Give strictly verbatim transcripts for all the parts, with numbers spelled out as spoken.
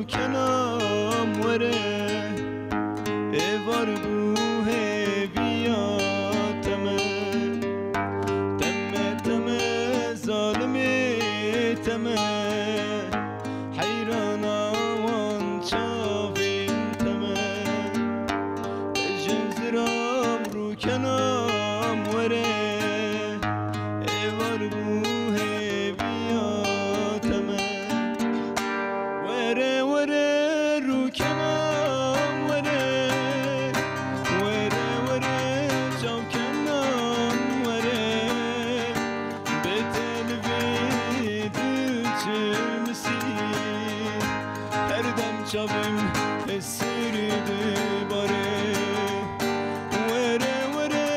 Kenam were, êvar bû hêviya teme. Teme, teme, zalimê teme, heyrana wan çavên teme. Ji ziram rûkenam were, êvar bû hêviya teme. Were, were, rûkenam were, were, were, çavkenam were, bêtelvê dil çilmisî, her dem çavim hesir dibare. Were, were,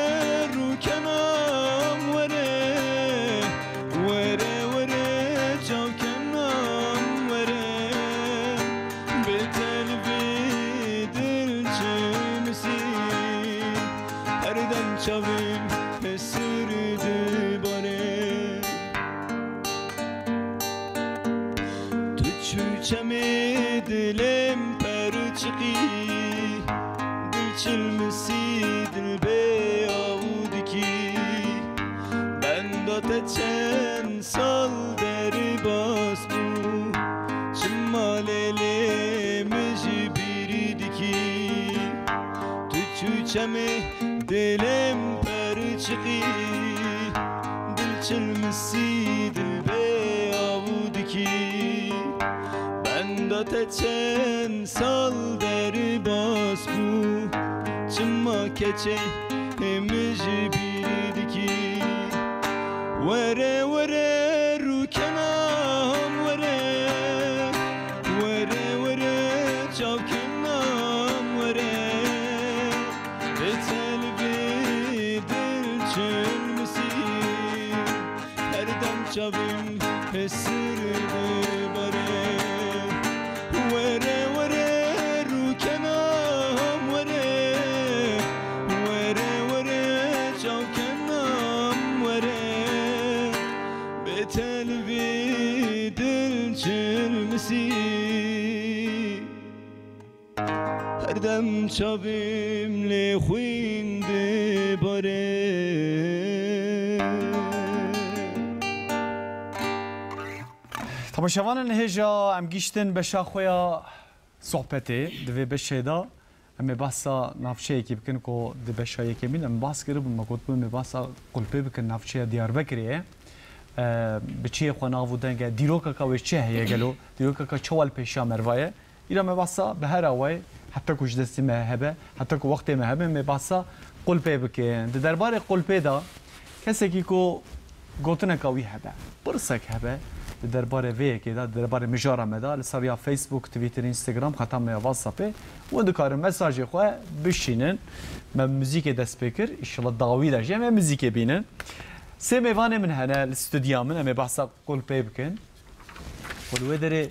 rûkenam were, were, were, çavkenam were, bêtelvê dil çilmisî, her dem çavim hesir dibare. Tu çû çemê dilêm perçiqî, dil çilmisî, dil bê aw dikî. Benda te çend sal derbas bû, çima lê lê min ji bîr dikî? Tu çû çemê dilêm perçiqî, dil çilmisî, dil bê aw dikî. Benda te çend sal derbas bû, çima keçê min ji bîr dikî? Were, were, rûkenam were, were, were, çavkenam were, bêtelvê dil çilmisî, her dem çavim hesir dibare. Were, were, rûkenam were, were, were, çavkenam were, bêtelvê dil çilmisî, her dem çavim lê xwîn dibare. Temaşevanên hêja, em gihîştin beşa xwe ya sohbetê. Di vê beşê de em ê behsa navçeyekî bikin ku di beşa yekemîn em behs kiribûn, me gotibû em ê behsa Qulpê bikin, navçeya Diyarbekirê ye. E, bi çiyê xwe nav û deng e, dîrokeka wê çi heye gelo? Dîrokeka çawa li pêşiya merva ye? Îro me behsa bi her awayê, heta ku ji destê me hebe, heta ku wextê me hebe, me behsa Qulpê bikin. Di derbarê Qulpê de kesekî ku gotineka wî hebe, pirsek hebe, di derbarê vê yekê de, di derbarê mijara me de, li ser ya Facebook, Twitter, Instagram, xeta me ya WhatsAppê, hûn dikarin mesajê xwe bişînin. Me muzîkê dest pê kir, îşillah dawî de jî em ê muzîkê bînin. Sê mêvanê min hene li studya min, em ê behsa Qulpê bikin. Û li wê derê,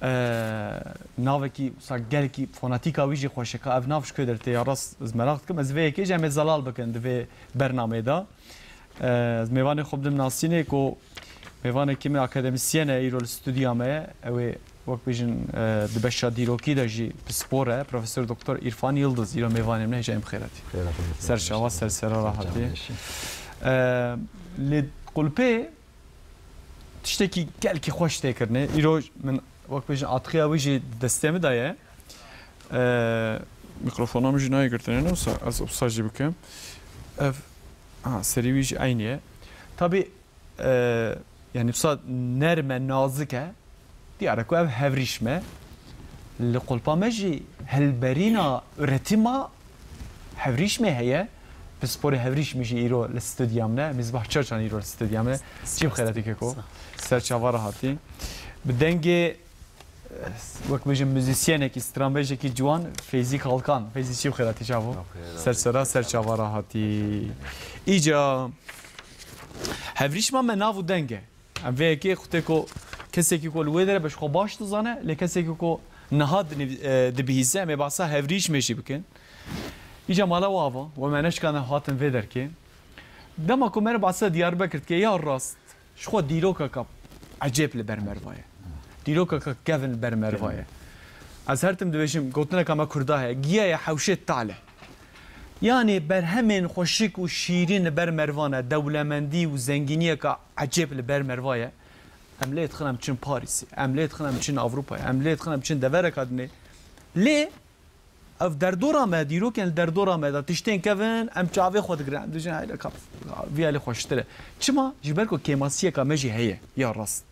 e, navekî, wisa gelekî fonetîka wî jî xweş e. Ka ev nav ji ku derê tê ya rast, ez meraq dikim. Ez vê yekê jî em ê zelal bikin di vê bernameyê de. E, ez mêvanê xwe bidim nasînê ku mêvanekî me akademisyen e, îro li studya me ye. Ew ê, wek bêjin, e, di beşa dîrokî de jî pispor e. Profesor Doktor Îrfan Yildiz îro mêvanê min e, hêja em bi xêr hatî. Xêr hatî. Ser çava, ser sera rahatî. E, li Qulpê tiştekî gelkî xweş tê kirine. Îro min, wek bêjin, atriya wî jî destê min de ye. E, mikrofona min jî nayê girtinê, ne wisa ez wisa jî bikim. Ev, ha, serî wî jî eynî ye. Tabî, e, yani wisa nerm e, nazik e. Diyar e ku ev hevrîşm e. Li Qulpa me jî hilberîna, üretima hevrîşmê heye. Pisporê hevrîşmê jî îro li studya min e. Mîzbah Çaçan îro li studya min e. Çî bi xêretî keko. Ser çava re hatî. Bi dengê, wek bêjim, muzîsyenekî, stranbêjekî ciwan, Feyzî Kalkan. Feyzî, çî bi xêretî çavo. Ser sera, ser çava re hatî. Îca hevrîşma me nav û deng e. Em vê yekê xwe tê ku kesekî ku li wê derê be ji xwe baş dizane, lê kesekî ku niha dinî-, e, dibihîze, em ê behsa hevrîşmê jî bikin. Îca mala we ava, we me neşkane hatin vê derkê. Dema ku me re behsa Diyarbekir dike, ya rast, ji xwe dîrokeka ecêb li ber merva ye. Dîrokeka kevin li ber merva ye. Ez her tim dibêjim, gotineka me kurda heye, giya ye hewşê tal e. Yanî berhemên xweşik û şîrîn li ber mervan e, dewlemendî û zengîniyeka ecêb li ber merva ye. Em lê dixin em çin Parîsê, em lê dixin em çin Ewropayê, em lê dixin em çin devereka dinê. Lê ev derdora me, dîrokên li derdora me de tiştên kevin, em çavê xwe digirin, em dibêjin, "Heyle ka, viya lê xweştir e." Çima? Ji ber ku kêmasiyeka me jî heye, ya rast.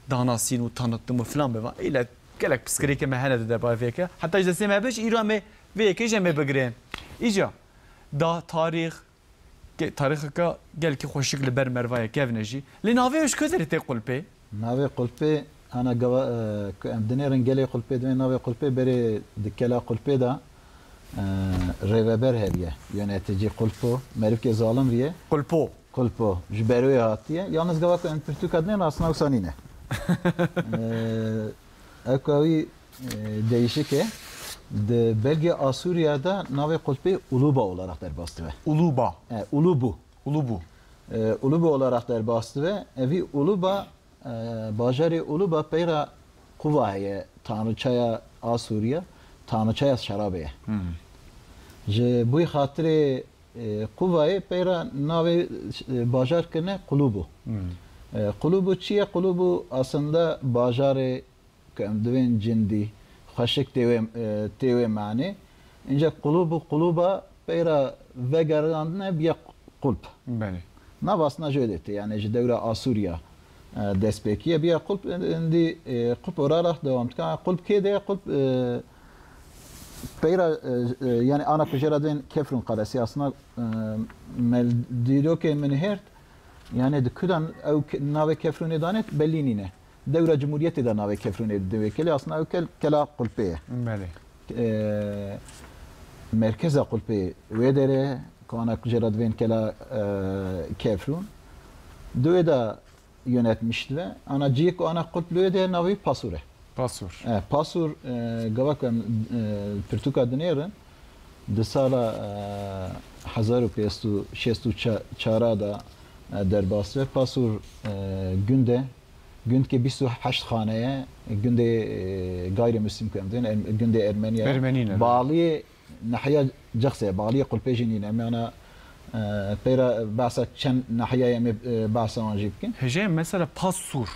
Danasîn û tanittim û filan be va. Île gelek piskirêkê me hene di derbarê vê yekê. Heta ji destê me biç, îro em ê vê yekê jî em ê bigirin. Îca da tarîx, ke-, tarîxeke gelkî xweşik li ber merva ye, kevin e jî. Lê navê wê ji ku derê tê Qulpê? Navê Qulpê, ana gava, e, ku em dinêrin gelê Qulpê, divê navê Qulpê berê di kela Qulpê de, e, rêveber heriye, yöneticî Qulpo, merivkê zalim riye. Qulpo. Qulpo, ji ber wê hatiye. Yalnız gava ku em pirtûka dinêrin, aslında wisa nîne. E, ew ku wî, e, değişik e. Di belgê Asûriya de navê Qulpê Uluba olarak derbas dibe. Uluba. E, Ulubu. Ulubu. E, Ulubu olarak derbas dibe. Evî Uluba, e, bajarê Uluba peyra Quva heye, tanrıçaya Asûriya, tanrıçaya şerabê ye. Hmm. Ji bo xatirê, e, Quvayê peyra navê, e, bajar kirine Qulubu. Hmm. E, Qulubu çi ye? Qulubu aslında bajarê ku em divên cindî, xweşik tê wê, e, tê wê manê. Înca qulûb û qulûba peyra vegerandine biye qulp. Belê. Nav aslında ji wê de tê, yani ji dewra Asûriya, e, dest pê kiye biye qulp, indi, e, qulp orarak devam dike. Qulp kê de ye? Qulp, e, peyra, e, e, yani ana ku jê re divên Kefrûn Kalesi aslında, e, me dîrokê min hêrt, yani di kudan ew ke-, navê Kefrûnê danê bellî nîne. Dewra Cumhuriyetê de navê Kefrûnê di wê kelê, aslında ew kel, kela Qulpê ye. Belê. E, merkeza Qulpê wê derê, ku ana ku jê re divên kela, e, Kefrûn. Di wê de yönetmiş dibe. Ana cihê ku ana Qulp li wê de navê Pasûr e. Pasûr. E, Pasûr, e, gava ku em, e, pirtûka dinêrin, di sala, e, hezar û pênc sed û şêst û çar de, e, derbas dibe. Pasûr, e, gund e. Gundkê bîst û heşt xane ye. Gundê, e, gayrimüslim ku em dibên, em, gundê Ermeniye. Ermenî ne. Baliyê nehiya Cixsê, baliyê Qulpê jî nîne. Em ana, e, peyra behsa çend nehiya ye em ê, e, behsa wan jî bikin. Hêjê mesela Pasûr.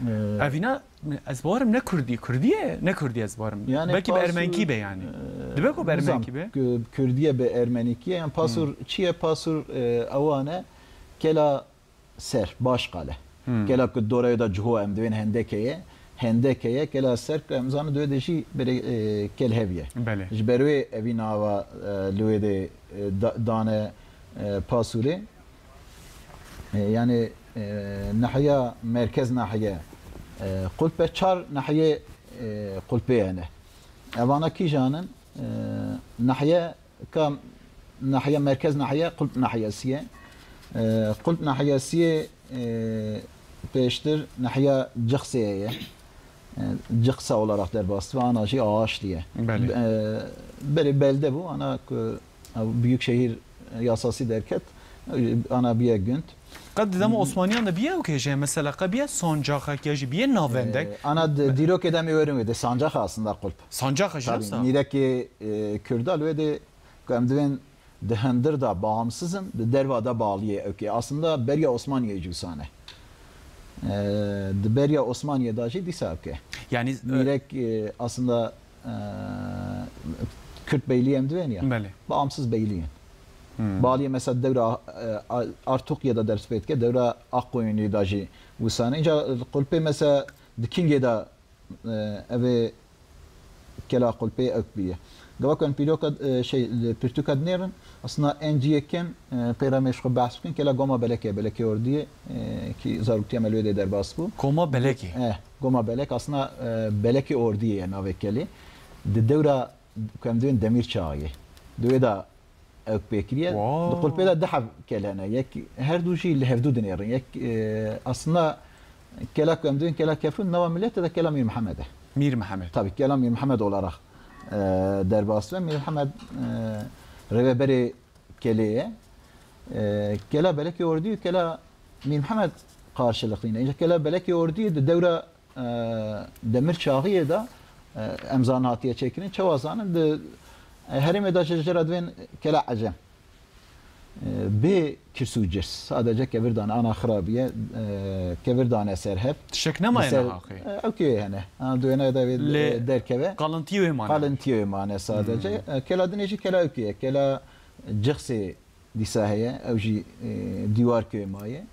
E, Evîna ez bawerim ne Kurdî, Kurdî ye, ne Kurdî ez bawerim. Yani Belkî bi Pasûr, Ermenkî be yani. E, Dibe ku bi nizam, Ermenkî be? Ku-, Kurdî ye bi Ermenîkî ye. Yani Pasûr Hmm. çi ye? Pasûr, e, ewan e. Kela ser, baş qale. Hmm. Kela ku dorayê de ciho em divên hendeke ye. Hendeke ye, kela ser ku em zanin di wê de jî berê, e, kel hev ye. Belê. Ji ber wê evî nava, e, li wê de, e, da-, dane, e, Pasûrê. E, yani, e, nehiya merkez nehiye, e, Qulp e, çar nehiye, e, Qulpê hene. Evana kîjan in? E, nehiye Ka nahiye, merkez nahiye, Qulp nahiyesî ye. E, Qulp nahiyesî, e, pêştir nahiya Cixsê ye. E, Cixsa olarak derbas ve, ana jî Ağaçlı ye. Belê. E, berê belde bû, ana ku, e, büyükşehir yasası derket, e, ana biye gund. Qet di dema Osmaniyan de biye ew kêje, mesela qe biye sancaxek ya jî biye navendek? E, ana di, dîrokê de em ê werin wê de sancax aslında Qulp. Sancaxa jî Tabii, rast e. Mîrekê, e, Kurda li wê de ku em divên di hundir de bağımsızım, di derva de bağlıyê ewkê. Aslında beriya Osmaniyê jî wisa ne. E, di beriya Osmaniyê de jî dîsa ewkê. Yani, e, Mîrek, e, aslında, e, Kürt beyliği em divên ya. Belê. Bağımsız beyliğin. Hmm. Bağlıyê mesela dewra, e, A-, Artukya da ders pê dike, dewra Akkoyunlu da jî wisa ne. Înca Qulpê mesela di Kingê de e, ev ê kela Qulpê ew bîye. Gava ku em pîroka, e, şey, li pirtûka dinêrin, aslında en ciyê kin, e, pê re em ê ji xwe behs bikin, kela Goma Belekê, Belekê Ordiyê, e, ki zaroktiya me li wê de derbas bû. Goma Belekê? E, Goma Belek, aslında, e, Belekê Ordiyê ye navê kelê. Di dewra ku em divên Demîr Çaxiyê. Di wê de ew pê kiriye. Wow. Di Qulpê de du heb kel hene. Yek, her du jî li hevdu dinêrin. Yek, e, aslında kela ku em dibên kela Kefrûn, nava miletê de kela Mîr Mihemed e. Mîr Mihemed. Tabii, kela Mîr Mihemed olarak, e, derbas ve. Mîr Mihemed, e, rêveberê kelê ye. E, kela Belekê Ordî û kela Mîr Mihemed karşılıklıyne. Înca kela Belekê Ordî di dewra e, Demir Çaxiyê de e, em zanin hatiye çêkirin. Çawa zanin? Di, e, herêmê de jê jê re divên kela ecem. E, bê kirs û cirs. Sadece kevir dane, ana xirabiye, e, kevir dane ser hev. Tişek nemaye Ser, niha xê? e, ew kê hene. Ha, di wêneyê de vê, Lê e, derkeve. Qalintiyê wê mane. Qalintiyê wê mane sadece. Hmm. E, kela dinê jî kela ew kê ye. Kela cixsê dîsa heye, ew jî, e, dîwarkê maye.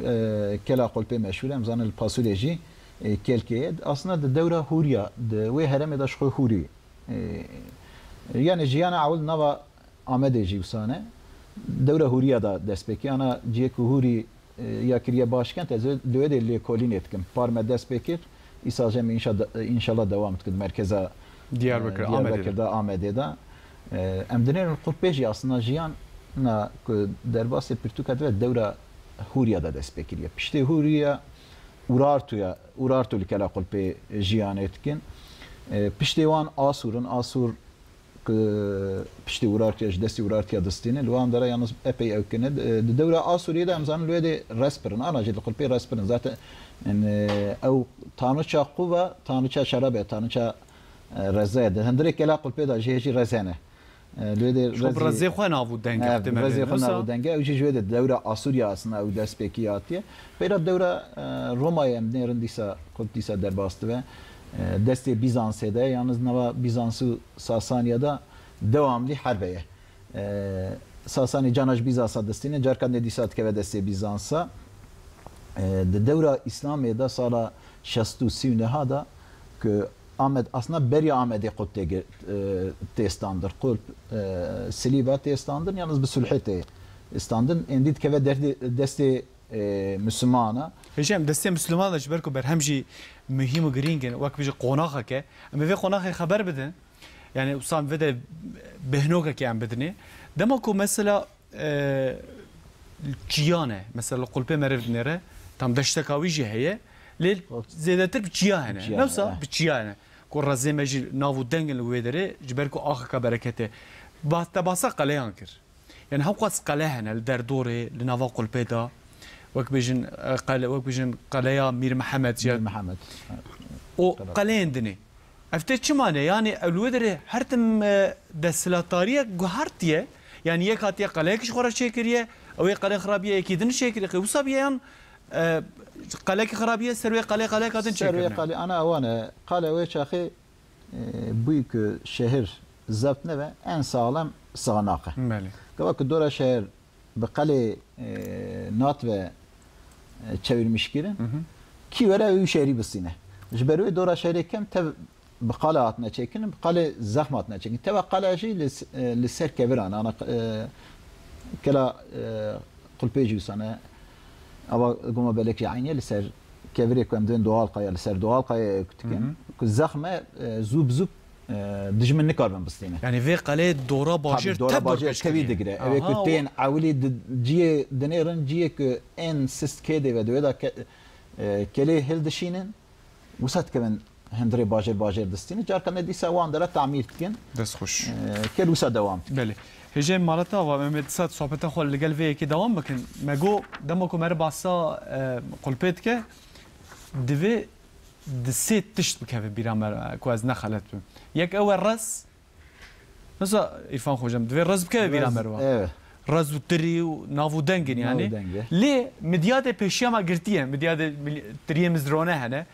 E, kela qulpê meşhûr e, em zanin li Pasûrê jî, e, kelkê ye. Aslında di dewra Hûriya, di wê herêmê de ji xwe Hûrî, e, yani jiyana ewil nava Amedê jî wisa ne. Dewra Hûriya de dest pê kir. Ana cihê ku Hûrî, e, ya kiriye Başkent, ez li wê de lêkolînê dikim. Par me dest pê kir. Îsal jî em înşa-, înşallah dewam dikin merkeza, Diyarbekir, e, Amedê de. Diyarbekir de, Amedê de. E, em dinêrin qulpê jî aslında jiyana ku derbasê pirtûka dibe dewra Hûriya de dest pê kiriye. Piştê Hûriya Urartuya, Urartu li kela qulpê jiyanê dikin. E, piştê wan Asûr in, Asûr ku piştî Urartiya, ji destî Urartiya distînin, li wan dera yalnız epey ew kirine. Di, di dewra Asûriyê de em zanin li wê de rez pir in. Ana jî li qulpê rez pir in. Zaten, yani, ew tanûça quva, tanûça şerab e, tanûça, e, reze ye. Di hundirê kela qulpê de jê jî rez hene. E, li wê de Ji xwe bi rez jî rezê xwe nav û deng e, Ev, bi temel rezê xwe nav û deng e. Ew jî ji wê de dewra Asûriya aslında ew destpêkî hatiye. Peyra dewra, e, Romayê em dinêrin dîsa, qulp dîsa derbas dibe. E, destê Bîzansê de, yalnız nava Bîzans û Sasaniya de dewamlî herbe ye. E, Sasanî cana ji Bîzansa distîne, carkan dê dîsa dikeve destê Bîzansa. E, di dewra Îslamê de sala şeş sed û sî û neh de ku Amed, aslında beriya Amedê qulp tê gir-, e, tê standin. Qulp, e, silîba tê standin, yalnız bi sulhê tê standin. Êndî dikeve derdê, destê, e, Mislimana. Hêjî em destê Mislimana de ji ber ku berhem jî muhîm û girîng in, wek bijî qonaxeke, em ê vê qonaxê xeber bidin. Yani wisa em vê de bêhnokekê em bidinê. Dema ku mesela, e, çiyan e, mesela li qulpê meriv dinêre, tam deşteka wî jî heye, lê zêdetir bi çiya hene. Çiya, Newsa eh. bi çiya hene. Ku rezê me jî nav û deng in li wê derê, ji ber ku axeka bereketê. Ba-, te basa qeleyan kir. Yani hewqas qele hene li derdorê, li nava qulpê de. Wek bêjin, e, qele, wek bêjin qeleya Mîr Mihemed ya Mîr Mihemed. û Qele. qeleyên dinê. Ev tê çima ne? Yani ew li wê derê her tim, e, desthilatdariyek guhertiye. Yani yek hatiye qeleyek ji xwe re çêkiriye, ew ê qele xirabiye yekî din çêkiriye. Qey wisa biye yan, e, qelekî xirabiye ser wê qelê qeleyeka din Ser wê çêkirine. qelê, ana ewan e. Qale wê çaxê, e, bûyî ku şehir zebt nebe, en sağlam sığınak e. Belê. Gava ku dora şehir bi qelê, e, nat ve, e, çevirmiş kirin. Hı hı. Kî were ew şehrî bistîne. Ji ber wê dora şehrê kem tev bi qala hatine çêkirin, bi qalê zexm hatine çêkirin. Teva qala jî li s-, e, li ser keviran, ana, e, kela, e, qulpê jî wisa ne. Ava goma belek jî eynî ye, li ser kevirê ku em dibên doğal qaya, li ser doğal qaya ew dikin. Hı hı. Ku zexm e, e, zû bi zû, e, dijmin nikaribin bistînin. Yani vê qelê dora bajêr Tabii, dora tev bajêr dorpêç tevî kiriye. digire. Ew ê Aha, ku tên ewilî di-, ciyê dinêrin, ciyê ku ên sist kê dê ve di wê de ke-, e, kelê hildişînin, wisa dikevin hundirê bajêr, bajêr distînin. Carkan de dîsa wan dera tamîr dikin. Dest xweş. E, kel wisa dewam dikin. Belê. Hêjê maleta ava, em ê dîsa sohbeta xwe li gel vê yekê dewam bikin. Me got, dema ku meriv basa, e, qulpê dike, divê di sê tişt bikeve bîra me re, ku ez ne xelet bim. Yek ew e rez. Mesela Îrfan Xocam, divê rez bikeve bîra Rez, me re. evet. Rez û tirî û nav û deng in Nav û yani. deng e. Lê midyadê pêşiya me girtiye, midyadê mil-, tiriyê mizrone hene.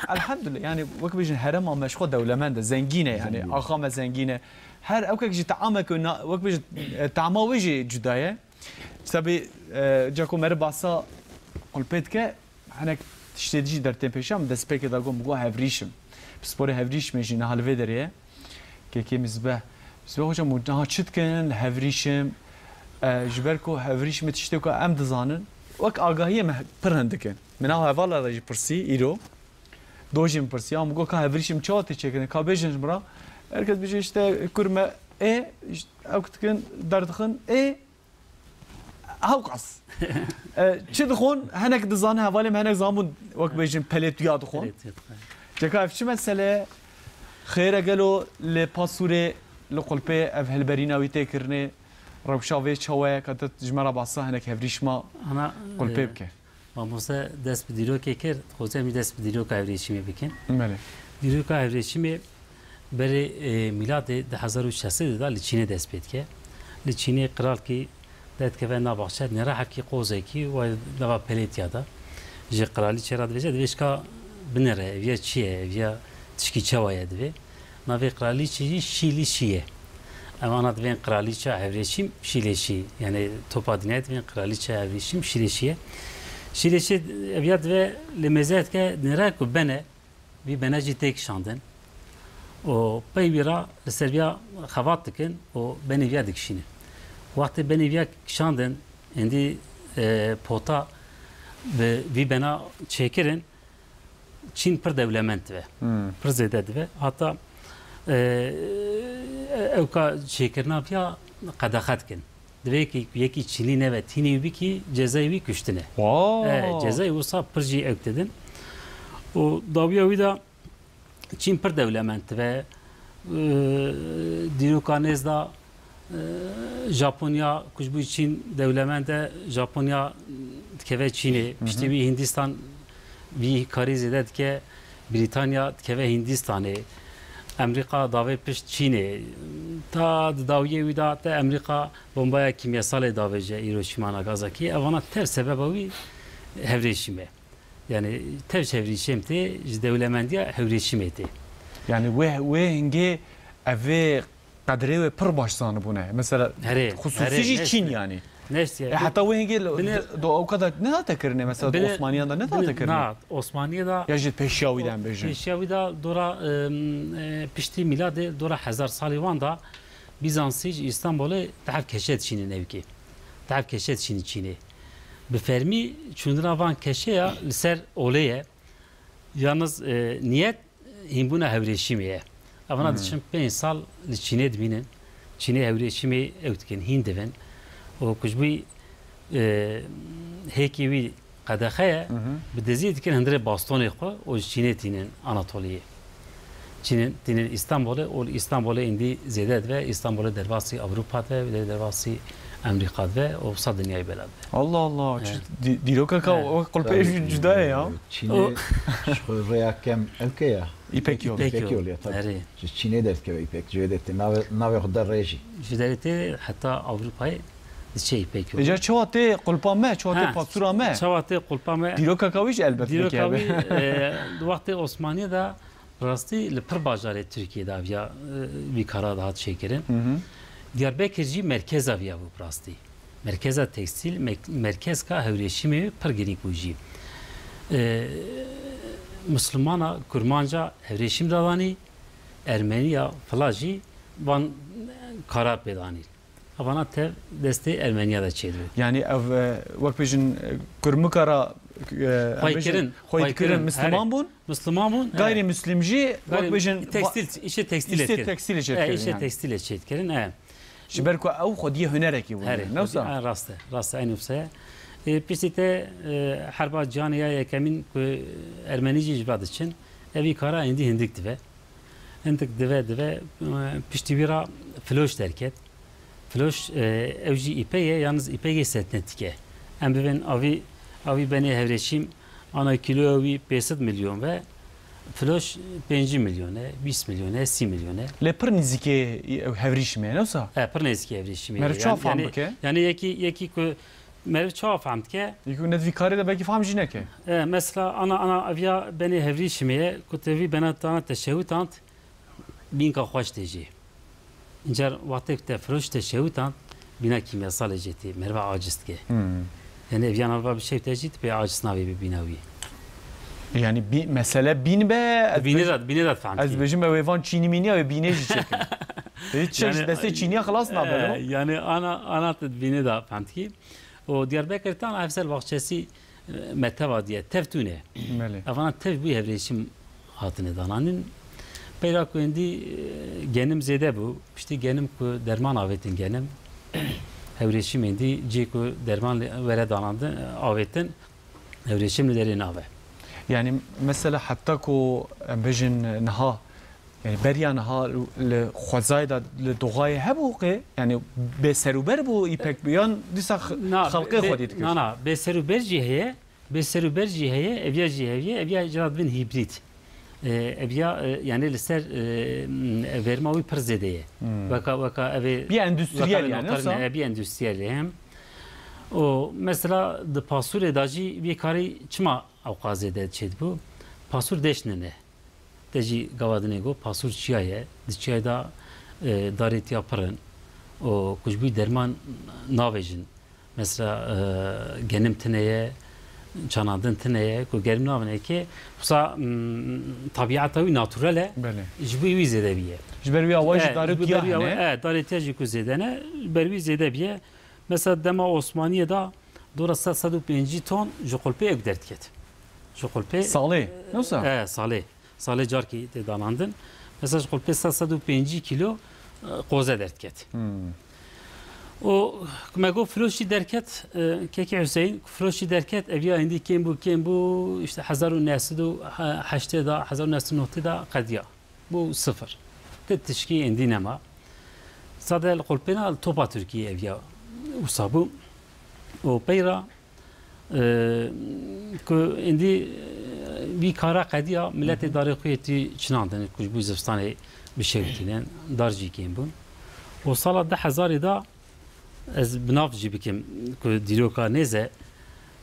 Elhamdulillah, yani wek bêjin herêma me ji xwe dewlemend e, zengîn e yani. Zengîn. Axa me zengîn e. Her ewkek jî teamek û na-, wek bêjin, e, teama wê jî cuda ye. Ji tabî, e, ca ku meriv basa qulpê dike, hinek tiştê dî jî dertên pêşiya min destpêkê de got, min got hevrîşim. Pisporê hevrîşimê jî niha li vê derê ye. Kekê Mizbeh. Mizbeh hocam, hûn niha çi dikin? Hevrîşim. E, ji ber ku hevrîşimê tiştê ku em dizanin, wek agahiyê me pir hindik in. Min nav hevala de jî pirsî îro. Do jî min pirsiya, min got, ka hevrîşim çawa tê çêkirin? Ka bêjin ji min re. Herkes bêje işte kur me ê, işte, ew dikin, derdixin, ê, Hewqas. E, çi dixwin, hinek dizane, hevalê min hinek zabûn, wek bêjin, pelê tuya dixwin. Pelê tuya dixwin. Ceka ev çi mesele ye? Xêr e gelo li Pasûrê, li qulpê ev hilberîna wî tê kirinê, rewşa vê çawa ye, ka tu ji me re behsa hinek hevrîşma Ana, qulpê e, bike. Mamoste dest bi dîrokê kir, dixwazim em jî dest bi dîroka hevrîşimê bikin. Belê. Dîroka Hevrêşimê berê, e, mîladê di hezar û şeş sedê de li Çînê dest pê dike. Li Çînê qiralkî derdikeve nav baxçe, nêra hevkî qozekî we nava pelêtiya de. Ji qiralîçe re dibêje, divê şika binêre, ev ya çi ye, ev ya tişkî çawa ye divê. Navê qiralîçe jî Şî Lî Şî ye. Em ana divên qiralîça Hevrêşim Şî Lê Şî. Yani topa dinyayê divên qiralîça Hevrêşim Şî Lê Şî ye. Şî Lê Şî ev ya divê lê mêze dike nêra ku bene, vî bene jî tê kişandin. Û pey wî re li ser viya xebat dikin û benê viya dikişînin. Wextê benê viya kişandin, êndî, e, pota bi vî bena çêkirin, Çîn pir dewlemend dibe. Hmm. Pir zêde dibe. Heta, e, ewka çêkirina viya qedexe dikin. Divê yekî, yekî Çînî nebe tînê wî bikî, cezayê wî kuştin e. Wow. E, cezayê wisa pir jî ewk didin. Û dawiya wî de Çîn pir dewlemend dibe. E, dîroka nêz de, e, Japonya, ku ji bo Çîn dewlemend e, Japonya dikeve Çînê. Hı hı. Piştî wî Hindistan vî karî zêde dike, Brîtanya dikeve Hindistanê. Amerîka davê pişt Çînê. Ta di dawiyê wî de te Amerîka bombaya kîmyesalê davêje Hiroşîma Nagasakî. Evana tev sebeba wî Hevrêşîm e. Yani tev ji Hevrêşîm tê, ji dewlemendiya Hewrêşîmê tê. Yani wê, wê hingê evê qedrê wê pir baş zanibûne. Mesela Herê, xusûsî herê, jî neşt Çîn e. Yani. Neşt e. E, heta wê hingê Binê do, do ew kadar ne date kirine mesela Binê, Osmaniyan da ne binê, date kirine? Na, Osmaniye da Ya jî pêşiya wî de em bêjin. Pêşiya wî da dora, em, e, piştî mîladê dora hezar salî wan da Bizansî ji Îstanbulê tev keşe dişînin ewkê. Tev keşe dişînin Çînê. Bi fermî çûndina van keşeya li ser olê ye. Yalnız, e, niyet hînbûna Hewrêşîmê ye. Evana Hmm. diçin pênc sal li Çînê dibînin. Çînê Hewrêşîmê ew dikin, hîn dibin. Û ku ji bo, e, hêkî wî qedexe ye, Hı hı. bi dizî dikin hundirê bastonê xwe û ji Çînê tînin Anatoliyê. Çînê tînin Îstanbulê û li Îstanbulê êndî zêde dibe, Îstanbulê derbasî Ewropa dibe, wê derbasî Amerîka dibe û wisa dinyayê bela dibe. Allah Allah, çi He. dî-, dîrokeka He. wek qulpeyê Tabii, jî cuda ye ya. e, Çînê O ji xwe rêya kem ewke ya. Îpek yol. Îpek Îpek yol. yol ya, tabii. Erê. Ji Çînê derdikeve îpek, ji wê derê tê navê, navê xwe de rê jî. Ji derê tê heta Ewropayê diçe îpek yol. Îcar çawa tê qulpa me, çawa tê Ha, pasûra me? Çawa tê qulpa me? Dîrokeka wî jî elbet Dîroka wî, e, di wextê Osmaniyê de rastî li pir bajarê Tirkiyê de aviya, e, vî kara dihat çêkirin. Hı hı. Diyarbekir jî merkeza viya bû bi rastî. Merkeza tekstîl, me-, merkezka Hewrêşîmê pir girîng bû jî. E, Mislimana, Kurmanca Hewrêşîm dadanî, Ermeniya fila jî van kara pê danî. Evana tev destê Ermeniya de çêdibû. Yani ev, e, wek bêjin, e, kurmika ra, e, em Xwey bêjin, kirin, xwey xwey kirin, kirin, Misliman herê. bûn? Misliman bûn, Gayrî evet. Mislim jî, wek Gayrî bêjin, va-, tekstil, îşê tekstilê îşê dikirin. tekstilê çêdikirin, E, îşê yani. tekstilê çêdikirin, e. Ji ber ku ew xwediyê hunerekî bûn, Herê, ne wisa? xwedî-, e, rast e, rast e, eynî wisa ye. E, piştî te, e, herba cîhanê ya yekemîn ku Ermenî jî ji ba diçin, evî kara êndî hindik dibe. Hindik dibe, dibe, e, piştî wî ra filoş derket. Filoş, e, ew jî îpek e, yalnız îpekê sentetîk e. Em bibên avî, avî benê Hewrêşîm, ana kîloya wî pênc sed milyon ve, filoş pêncî milyon e, bîst milyon e, sî milyon e. Lê pir nêzîkê ew Hewrêşîmê ye, ne wisa? E, pir nêzîkê Hewrêşîmê ye. Meriv çawa Yani, fehm yani, bike? yani yekî, yekî ku meriv çawa fehm dike? Yekî ku ne di vî karê de belkî fehm jî neke. E, mesela ana, ana aviya benê Hewrêşîmê ye, ku te vî bena tana teşewitand, bînka xweş tê jî. Încar wextê ku te firoş teşewitand, bîna kîmyasalê jê tê, meriva aciz dike. Hmm. Yani ev yan alva bi şev te jî tu pê aciz nabî bi bîna wî. Yani bî-, mesele bîn be, ez Bînê bêj-, de, bînê de fehm ez dikî. bêjim ew ê van çînî mînî ya wê bînê jî çêkin. Hiç şey Yani, destê çîniya xilas nabe, e, no? Yani ana, ana tu bînê de fehm dikî. Û Diyarbekir tan ev ser baxçesî, e, me teva diye, tev tune. Belê. Evana tev bû Hewrêşîm hatine dananîn. Peyra ku êndî, e, genim zêde bû. Piştî genim ku derman avêtin genim. Hewrêşîm êndî cê ku derman li-, were danandin, e, avêtin, Hewrêşîm li derê nabe. Yani mesela heta ku em bêjin niha, yani beriya niha li xwezayê de, li doğayê hebû qê? Yani bêserûber bû îpek bû, yan dîsa x-, Na, xelqê bê-, xwedî dikir? na, na, bêserûber jî heye, bêserûber jî heye, eviya jî heviye, eviya jî ra dibin hîbrîd. E, ev ya, e, yani li ser, e, m, verma wî pir zêde ye. Hmm. Weka, weka ev ê Bî endüstriyel weka yani, noter yoksa? Ne, bî endüstriyel hem. O mesela di pasûrê da jî vî karî çima ewqa zêde çêdibû? Pasûr deş nine. Te jî gava dinê got, pasûr çiya ye. Di çiyayê da, e, darê tiya pir in. O ku ji bo derman navêjin. Mesela, e, genim tine ye, çanandin tine ye, ku gerim navêne ki, wisa, m, tabiata wî naturel e, Belê. Ji bo wî zêde bîye. Ji ber wî awa jî E, darê ji bo tiya ber wî awa, hene. E, darê tiya jî ku zêde ne, ji ber wî zêde bîye. Mesela dema Osmaniyê da dora sed, sed û pêncî ton ji qulpê ew derdiket. Ji qulpê Salê, ne wisa? E, salê. Salê carkî tê danandin. Mesela ji qulpê sed, sed û pêncî kîlo, e, qoze derdiket. Hmm. O, ku me got firoşî derket, e, Kekî Hüseyin, ku firoşî derket, ev ya hindî kêm bû, kêm bû, işte hezar û neh sed û heştê da, hezar û neh sed û nohdê da qediya. Bû sifir. Ti tişkî hindî nema. Sade li qulpêna li topa Tirkiyê ev ya wisa bû. Û peyra, e, ku êndî, e, vî kara qediya, miletê Hı hı. darê xwe yê tî çinandin, ku ji bo zivistanê bişewitînin, dar jî kêm bûn. Û sala du hezarê da, ez bi nav jî bikim, ku dîroka nêze,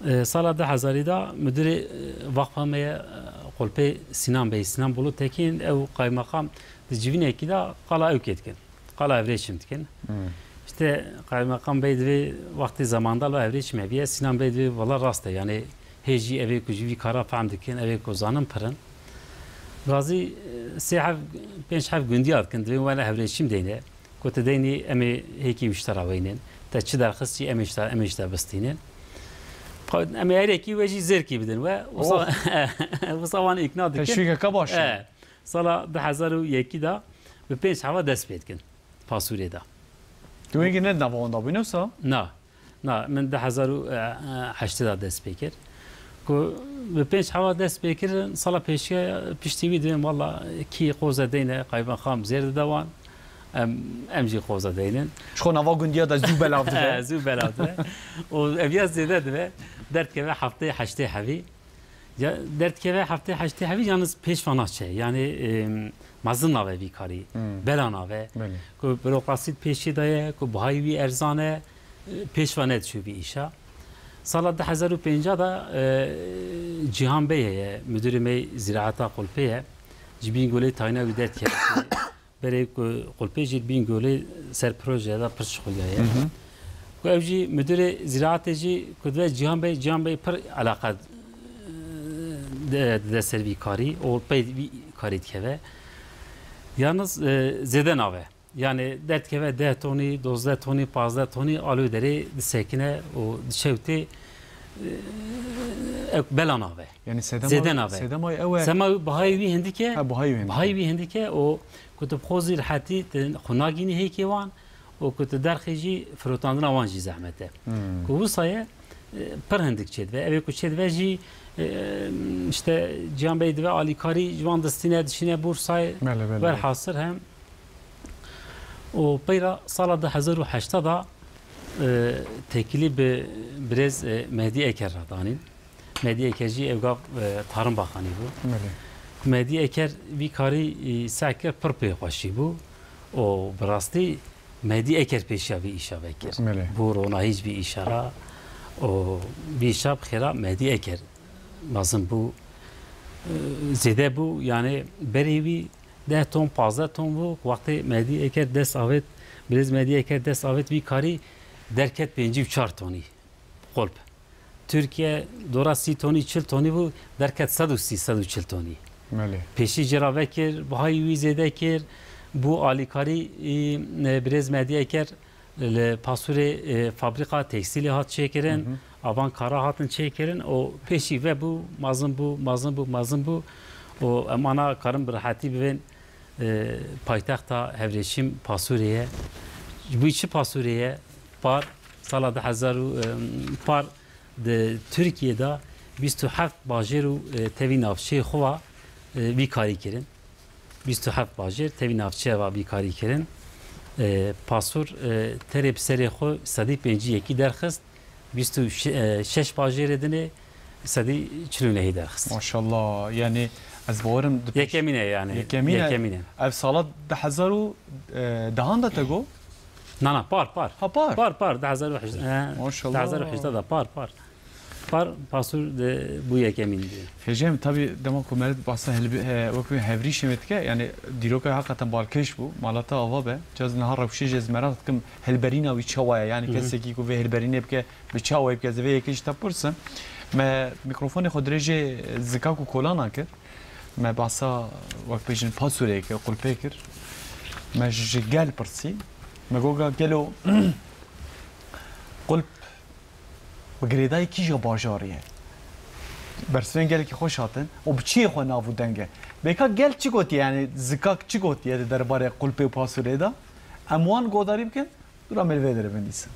e, sala du hezarê da mudirê, e, Vakfa me ye, e, Qulpê Sinan Bey, Sinan Bulu Tekin, ew qaymeqam di civînekî de qala ew kê dikin. Qala Evrêçim dikin. Hmm. İşte Kaymakam Bey divê wextê zemanda lo Evrêçim hebiye. Sinan Bey divê, valla rast e. Yani hê jî evê ku ji vî kara fehm dikin, evê ku zanin pirin. Gazî, e, sê heb, pênc heb gundiya dikin. Divê wele Evrêçim deyne. Ku tu deynî em ê hêkî wî ji te re weynin. Te çi derxist jî em ê ji te, em ê ji te bistînin. Em ê erekî we jî zêrkî bidin we. Wisa, Oh. wisa wan îkna dikin. Teşwîkeke baş e. E. Sala du hezar û yekî de bi pênc heva dest pê dikin. Pasûrê de. Tu wengî ne di nava wan de bû, ne wisa? Na. Na, min du hezar û heştê de dest pê kir. Ku bi pênc heva dest pê kirin, sala pêşiya piştî wî divên, walla kî qoze deyne, qaymeqam zêr dide wan. Em, em jî qoze deynin. Ji xwe nava gundiya de zû belav dibe. He, zû belav dibe. Û ev ya zêde dibe. Derdkeve heftê heştê hevî. Ya, derdkeve heftê heştê hevî, yalnız pêşva naçe. Yani, e, mezin nave vî karî, Hmm. bela nave. Belê. Ku bürokrasî pêşî daye, ku bihayî wî erzan e, e, pêşva nediçû vî îşa. Sala du hezar û pêncî de, e, Cihan Bey heye, müdürê me ziraeta Qulpê ye. Ji Bîngolê tayîna wî derdkeve. Berê ku Qulpê jî li Bîngolê ser projeya de pir şixuliyaye. Hı hı. Ku ew jî müdürê ziraatê jî ku dibe Cihan Bey, Cihan Bey pir eleqe, e, dide ser vî karî û pey vî karî dikeve. Yalnız, e, zêde nabe. Yani derdikeve deh tonî, dozdeh tonî, pazdeh tonî alû derê disekine û diçewtê, e, ew bela nabe. Yani sedema, Zêde nabe. Sedema ew e. Sema bihayê wî hindik e. Ha, bihayê wî hindik e. Bihayê wî hindik e û ku tu bi xwe zî rehetî tu xwe nagînî hêkê wan û ku tu derxî jî firotandina wan jî zehmet e. Hmm. Ku wisa ye, e, pir hindik çêdibe. Ev ê ku çêdibe jî, e, işte Cihan Bey dibe alîkarî ji wan distîne, dişîne Bursayê. Belê, belê. Welhasil hem û peyra sala du hezar û heştê de, e, tekîlî bi birêz, e, Mehdî Eker re danîn. Mehdî Eker jî ew gav, e, Tarin Baxanî bû. Belê. Mehdî Eker vî karî, e, seh kir, pir pê xweşî bû. Û bi rastî Mehdî Eker pêşiya vî îşa vekir. Belê. Bû ronahî ji vî îşa re. Û vî îşa bi xêra Mehdî Eker mezin bû. E, zêde bû, yani berê wî deh ton, pazdeh ton bû. Wextê Mehdî Eker dest avêt, birêz Mehdî Eker dest avêt vî karî derket pêncî û çar tonî. Qulp. Tirkiye dora sî tonî, çil tonî bû, derket sed û sî, sed û çil tonî. Belê. Pêşî jê re vekir, bihayî wî zêde kir, bû alîkarî, e, birêz Mehdî Eker li Pasûrê, e, fabrîka tekstîlê hat çêkirin, Hı hı. avan kara hatin çêkirin û pêşî ve bû, mezin bû, mezin bû, mezin bû û em ana karin bi rehetî bivên, e, paytexta Hevreşîm Pasûrê ye. Ji bo çi Pasûrê ye? Par, sala du hezar û, e, par di Tirkiyê de bîst û heft bajêr û, e, tevî navçeyê xwe ve, e, vî karî kirin. Bîst û heft bajêr tevî navçeya ve vî karî kirin. E, Pasûr, e, terê bi serê xwe sedî pêncî yekî derxist. Bîst û şeş bajêrê dinê sedî çil û nehî derxist. Maşallah, yani Ez bawerim di pêş- Yekemîn e yani. Yekemîn e. Yekemîn e. Ev sala du hezar û dehan de te got? Na, na, par, par. Ha, par. Par, par, du hezar û hejdeh. He, Maşallah. Du hezar û hejdeh de par, par. Par, pasûr de bû yekemîn diye. Hêjem, tabii dema ku me bahsa hilbi-, e, wekî hevrîşê me dike, yani dîroka heqeten balkêş bû, mala te ava be. Caz niha rewşê jî ez meraq dikim, hilberîna wî çawa ye? Yani Hı hı. kesekî ku vê hilberînê bike, bi çawa bike, ez vê yekê ji te pirsim. Me mîkrofonê xwe dirêjê zikak û kolanan kir. Me bahsa, wek bêjin, pasûrê kir, qulpê kir. Me ji gel pirsî. Me got, gelo qulp bi girêdayî kîja bajarê ye? Bersivên gelekî xweş hatin û bi çiyê xwe nav û deng e. Bêka gel çi gotiye, yani zikak çi gotiye di derbarê qulpê û pasûrê de? Em wan guhdarî bikin, dûra me li vê derê bindîsin.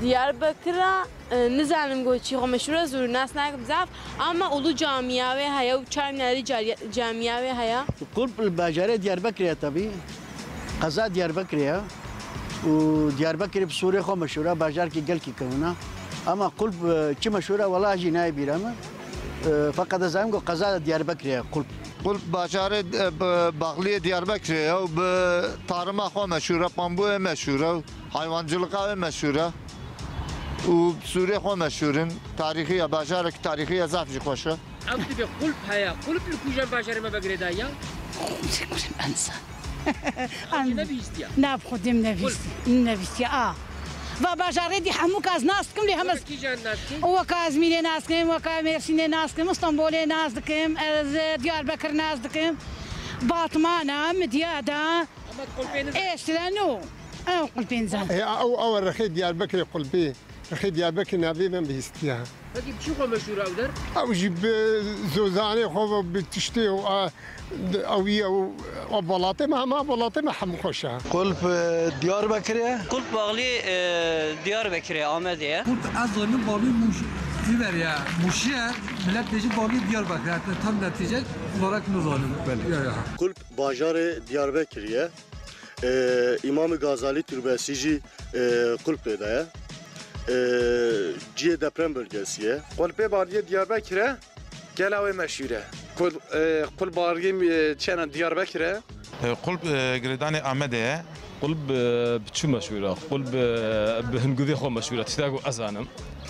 Diyarbekira, e, nizanim ku çi xwe meşhûr e, zû nas nakim zaf, ama ulu camiya wê heye û çar minarî cariye-, camiya wê heye. Qulp li bajarê Diyarbekirê ye tevî. Qeza Diyarbekirê ye. Û Diyarbekirê bi sûrê xwe meşhûr e, bajarekî gelkî kewin e. Ama Qulp, e, çi meşhûr e, wela jî nayê bîra min. E, feqet ez zanim ku qeza Diyarbekirê ye, Qulp. Qulp bajarê, e, bi, baxliyê Diyarbekirê ye û bi tarima xwe meşhûr e, pambûyê meşhûr e, haywancılıqa wê meşhûr e. Û sûrê xwe meşhûr in. Tarîxî ye, bajarek tarîxî ye, zaf jî xweş e. Ev dibe Qulp heye. Qulp li kûjan bajarê me be girêdayî ya? Qulp ensa. An- Nebihîstiye. Na, bi xwedê min nebihîst-, Qulp. Min nebihîstiye, a. Va bajarê dî hemû kes nas dikim, lê heme Weke kîjan nas dikim? Weke Ezmîrê nas dikim, weke Mêrsînê nas dikim, Stenbolê nas dikim, ez, e, Diyarbekir nas dikim. Batmana, Midyada, Ama Qulpê nizan. Êştirenû. Ew Qulpê nizan. E, ew, ew rexê Diyarbekirê Qulpê. Rexê Diyarbekir navê min bihîstiye. Peki bi çi xwe meşhûr e ew der? Ew jî bi zozanê xwe ve, bi tiştê û a, ew ye û, û welatê me, hema welatê me hemû xweş e. Qulp, e, Diyarbekirê ye. Qulp baxlî, e, Diyarbekirê, Amedê ye. Qulp ez zanim baxlî Mûş-, Îver ye. Mûşî ye. Millet bêjin baxlî Diyarbekirê. Tam netîce olarak nizanim. Belê. Ya, ya. Qulp bajarê Diyarbekirê ye. Ee, Îmam Gazalî Türbesi jî, e, Qulpê de ye. E, cihê deprem bölgesi ye. Qulpê Bariyê Diyarbekir e, gela wê meşhûr e. Qul-, e, Qul Bariyê, e, çêna Diyarbekir e. E, Qulp, e, girêdanê Amedê ye. Qulp, e, bi çi meşhûr e? Qulp, e, bi hingûvê xwe meşhûr e. Tiştek ku ez zanim.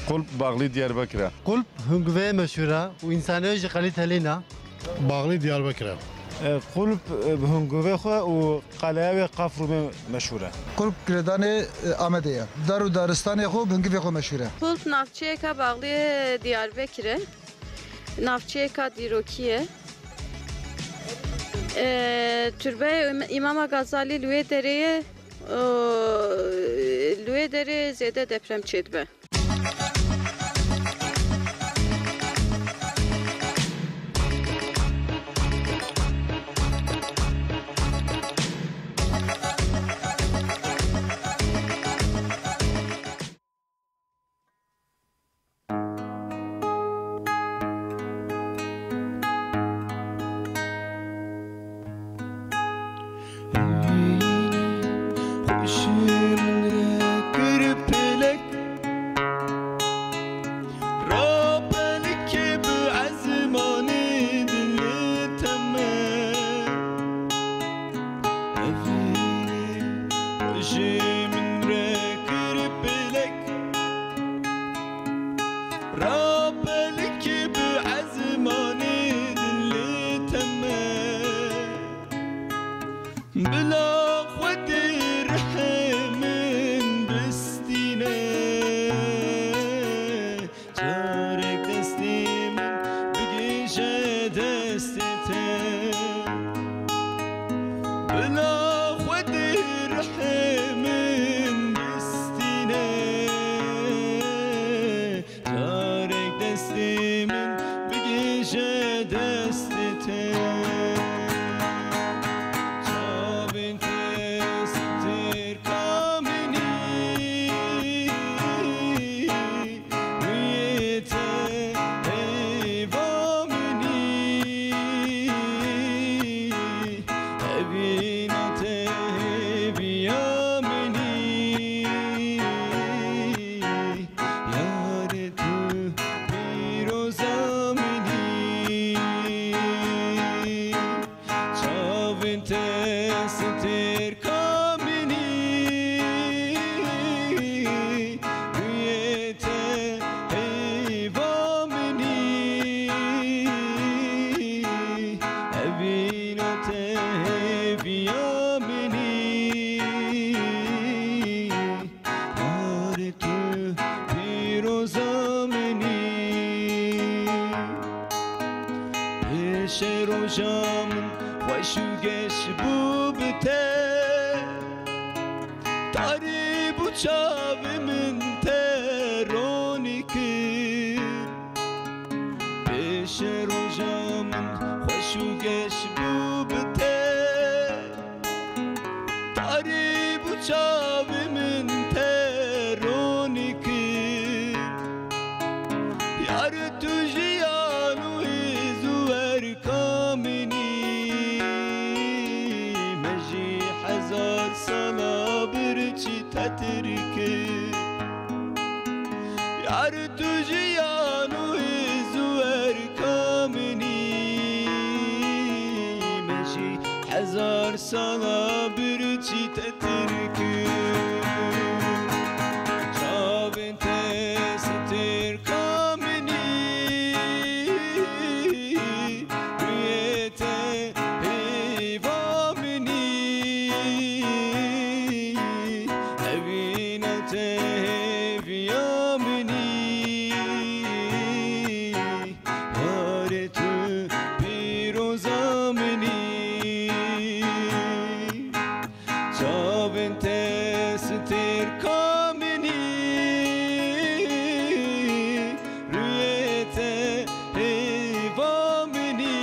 Qulp baxlî Diyarbekir e. Qulp hingûvê meşhûr e û însanê jî qelî telî ne. Baxlî Diyarbekir e. E, Qulp, e, bi hingûvê xwe û qeleya wê Qafrûmê meşhûr e. Qulp girêdanê, e, Amedê ye. Dar û daristanê xwe bi hingûvê xwe meşhûr e. Qulp navçeyeka baxlî Diyarbekir e. Navçeyeka dîrokî ye. E, Türbeyê Îm-, Îmama Gazalî li wê derê ye. E, li wê derê zêde deprem çêdibe. Xweşê min re kir pelek, rapelikê bi ezmanê dilê te me. Evînê xweşê min re kir pelek, rapelikê bi ezmanê dilê te me. Bila Xwedê rihê min bistîne, carek destê min bigihîje destê te. Bila Xwedê rihê min bistîne, carek destê min bigihîje destê te. Şûgeş bû bi te, tarî bû çavê min te ronî kir. Pêşe roja min xweş û geş bû bi te, tarî bû çavê min te ronî kir. Yar tu jiyan û hêz û erka min î. Me jî hezar sala birçî te tirkir. Yar tu jiyan û hêz û erka min î. Me jî hezar sala birçî te tirkir. Çavên te stirka min î, rûyê te hêva min î, evîna te hêviya min î. Yarê tu pîroza min î. Çavên te stêrka min î, rûyê te hêva min î,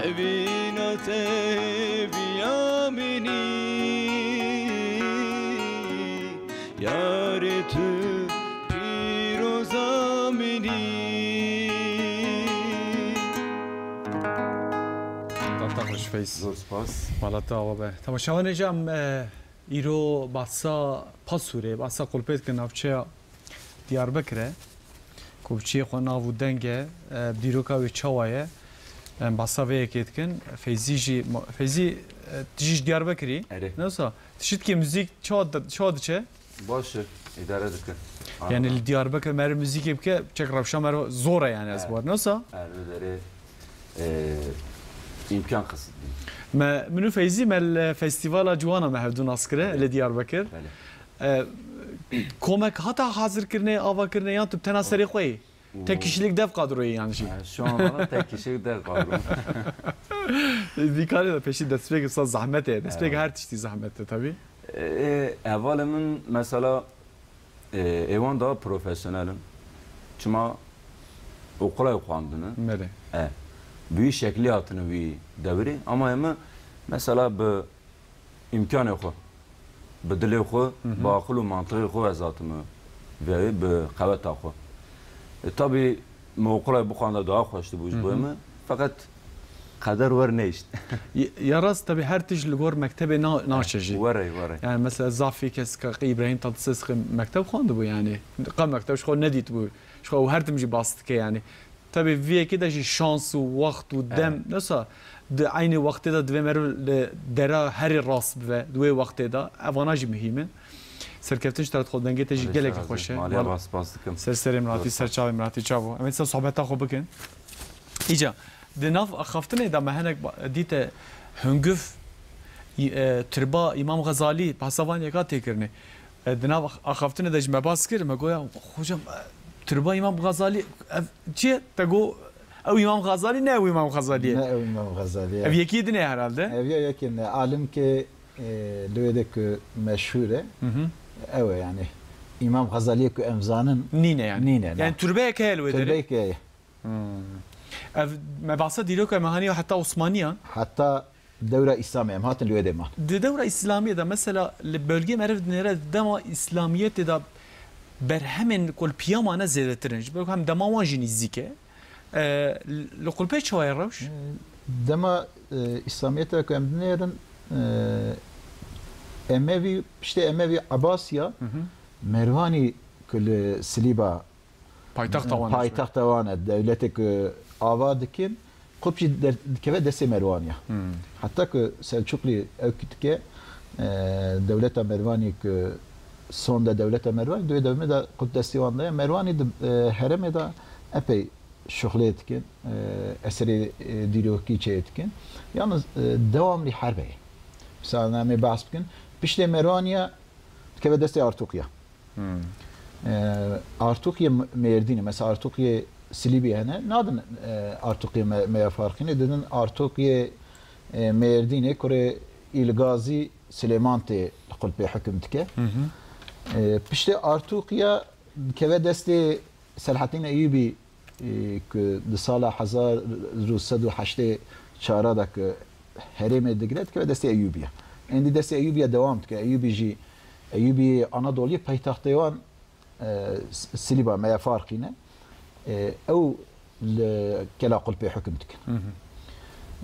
evîna te hêviya min î. Yarê tu pîroza min î. Data xweş Feyz. Zor spas. Mala te ava be. Temaşevanê cem, e, îro bahsa Pasûrê, bahsa Qulpê dikin navçeya Diyarbekir e. Ku bi çiyê xwe nav û deng e, e, dîroka wê çawa ye? Em bahsa vê yekê dikin. Feyzî jî, ma-, Feyzî, e, tu jî ji Diyarbekirî? Erê. Ne wisa? Tişitkê muzîk çawa di-, çawa diçe? Baş e, îdare dike. Yani li Diyarbekir meriv muzîkê bike, çek rewşa meriv zor e yani ez Erê. Bar. Ne wisa? Erê, derê, e, îmkan qisitli. Me, min û Feyzî me li festîvala Ciwana me hevdu nas kire Belê. Li Diyarbekir. Belê. E, komek hata hazirkirinê, avakirinê yan tu bi tena serê xwe yî? Tek kişilik dev kadroyê yan jî? E, şu an bana tek kişilik dev kadro. Dîkarê de pêşî destpêk wisa zehmet e. Destpêk Evet. Her tiştî zehmet e tabii. E, e, hevalê min mesela, e, êwan daha profesyonel in. Çima okulay xwandine. Belê. E, bi wî şeklî hatine wî devirê. Ama ême mesela bi îmkanê xwe, bi dilê xwe, Hı hı. Bi aqil û mantiqê xwe ez hatime vê, bi qeweta xwe. E, tabî me okulay bixwanda daha xweş dibû ji Hı bo hı. Me. Feqet qeder wer neyşt. Ya, ya rast, tabii her tişt li gor mektebê na-, naşe jî. Were, were. Yani mesela zafî kes ka Îbrahîm Tatlises xwe mekteb xwendibû yani. Qa mekteb ji xwe nedîtibû. Ji xwe ew her tim jî bas dike yani. Tabii vî yekê de jî şans û wext û dem, Evet. Nesa di eynî wextê de divê meriv li dera herî rast bive, di wê wextê de. Evana jî muhîm in. Serkeftin ji te re dixwe, dengê te jî Malê gelekî ser xweş e. Malê Mal- rast bas dikim. Ser serê min hatî, Zor ser spas. Çavê min hatî, çav bû. Em ê dîsa sohbeta xwe bikin. Îca, di nav axaftinê de me hinek ba-, dîte hinguf, e, tirba Îmam Xezalî, behsa van yeka tê kirinê. E, di nav ax-, axaftinê de ji me bas kir, me goya, "Hocam, e, tirba Îmam Xezalî, ev çi ye?" Te got, "Ew Îmam Xezalî, ne ew Îmam Xezalî ye." Ne ew Îmam Xezalî ye. Ev yekî din e herhalde. Ev ya yekî din e. Alimkê, e, li wê de ku meşhûr e. Hı hı. Ew e yani. Îmam Xezaliyê ku em zanin. Nîne yani. Nîne, ne. Yani türbeyek heye li wê derê? Türbeyek heye. Hmm. Ev me behsa dîroka me haniya heta Osmaniyan. Heta dewra Îslamê em hatin li wê dê man. Di dewra Îslamiyê de mesela li bölgê meriv dinêre dema Îslamiyetê de berhemên ku li piya mane zêdetir in. Ji ber ku hem dema wan jî nîzîk e. E, li Qulpê çawa ye rewş? Dema, e, Îslamiyetê ku em dinêrin, e, Emevî, piştê Emevî Ebasiya, Hı hı. Mervanî ku li Silîba Paytexta wan e. Paytexta wan e, dewletê ku ava dikin, Qulp jî der-, dikeve destê Merwaniya. Hmm. Heta ku Selçuqlî ew dike, e, dewleta Merwanî ku sonda dewleta Merwanî, di wê demê de Qulp destê wan de ye. Merwanî di, e, herêmê de epey şuxlê dikin, e, eserê, e, dîrokî çê dikin. Yalnız, e, dewamlî herb heye. Misal, em ê behs bikin, piştê Merwaniya dikeve destê Artuqiya. Hmm. E, Artuqiyê M-, Mêrdînê, mesela Artuqiyê Silîbî hene, nadin, e, Artûqiyê me-, Meya Farqînê, didin Artûqiyê, e, Mêrdînê, kurê Îlgazî Silêman tê li Qulpê hukm dike. Hı hı. E, piştê Artûqiya dikeve destê Selahaddîn Eyûbî, e, ku di sala hezar û sed û heştê çara de ku herêmê digire, dikeve destê Eyûbiya. Êndî destê Eyûbiya dewam dike. Eyûbî jî, Eyûbî Anadoliyê paytextê wan, e, S-, Silîba, Meya Farqîne. E, ew li Kela Qulpê hukm dikin. Hı hı.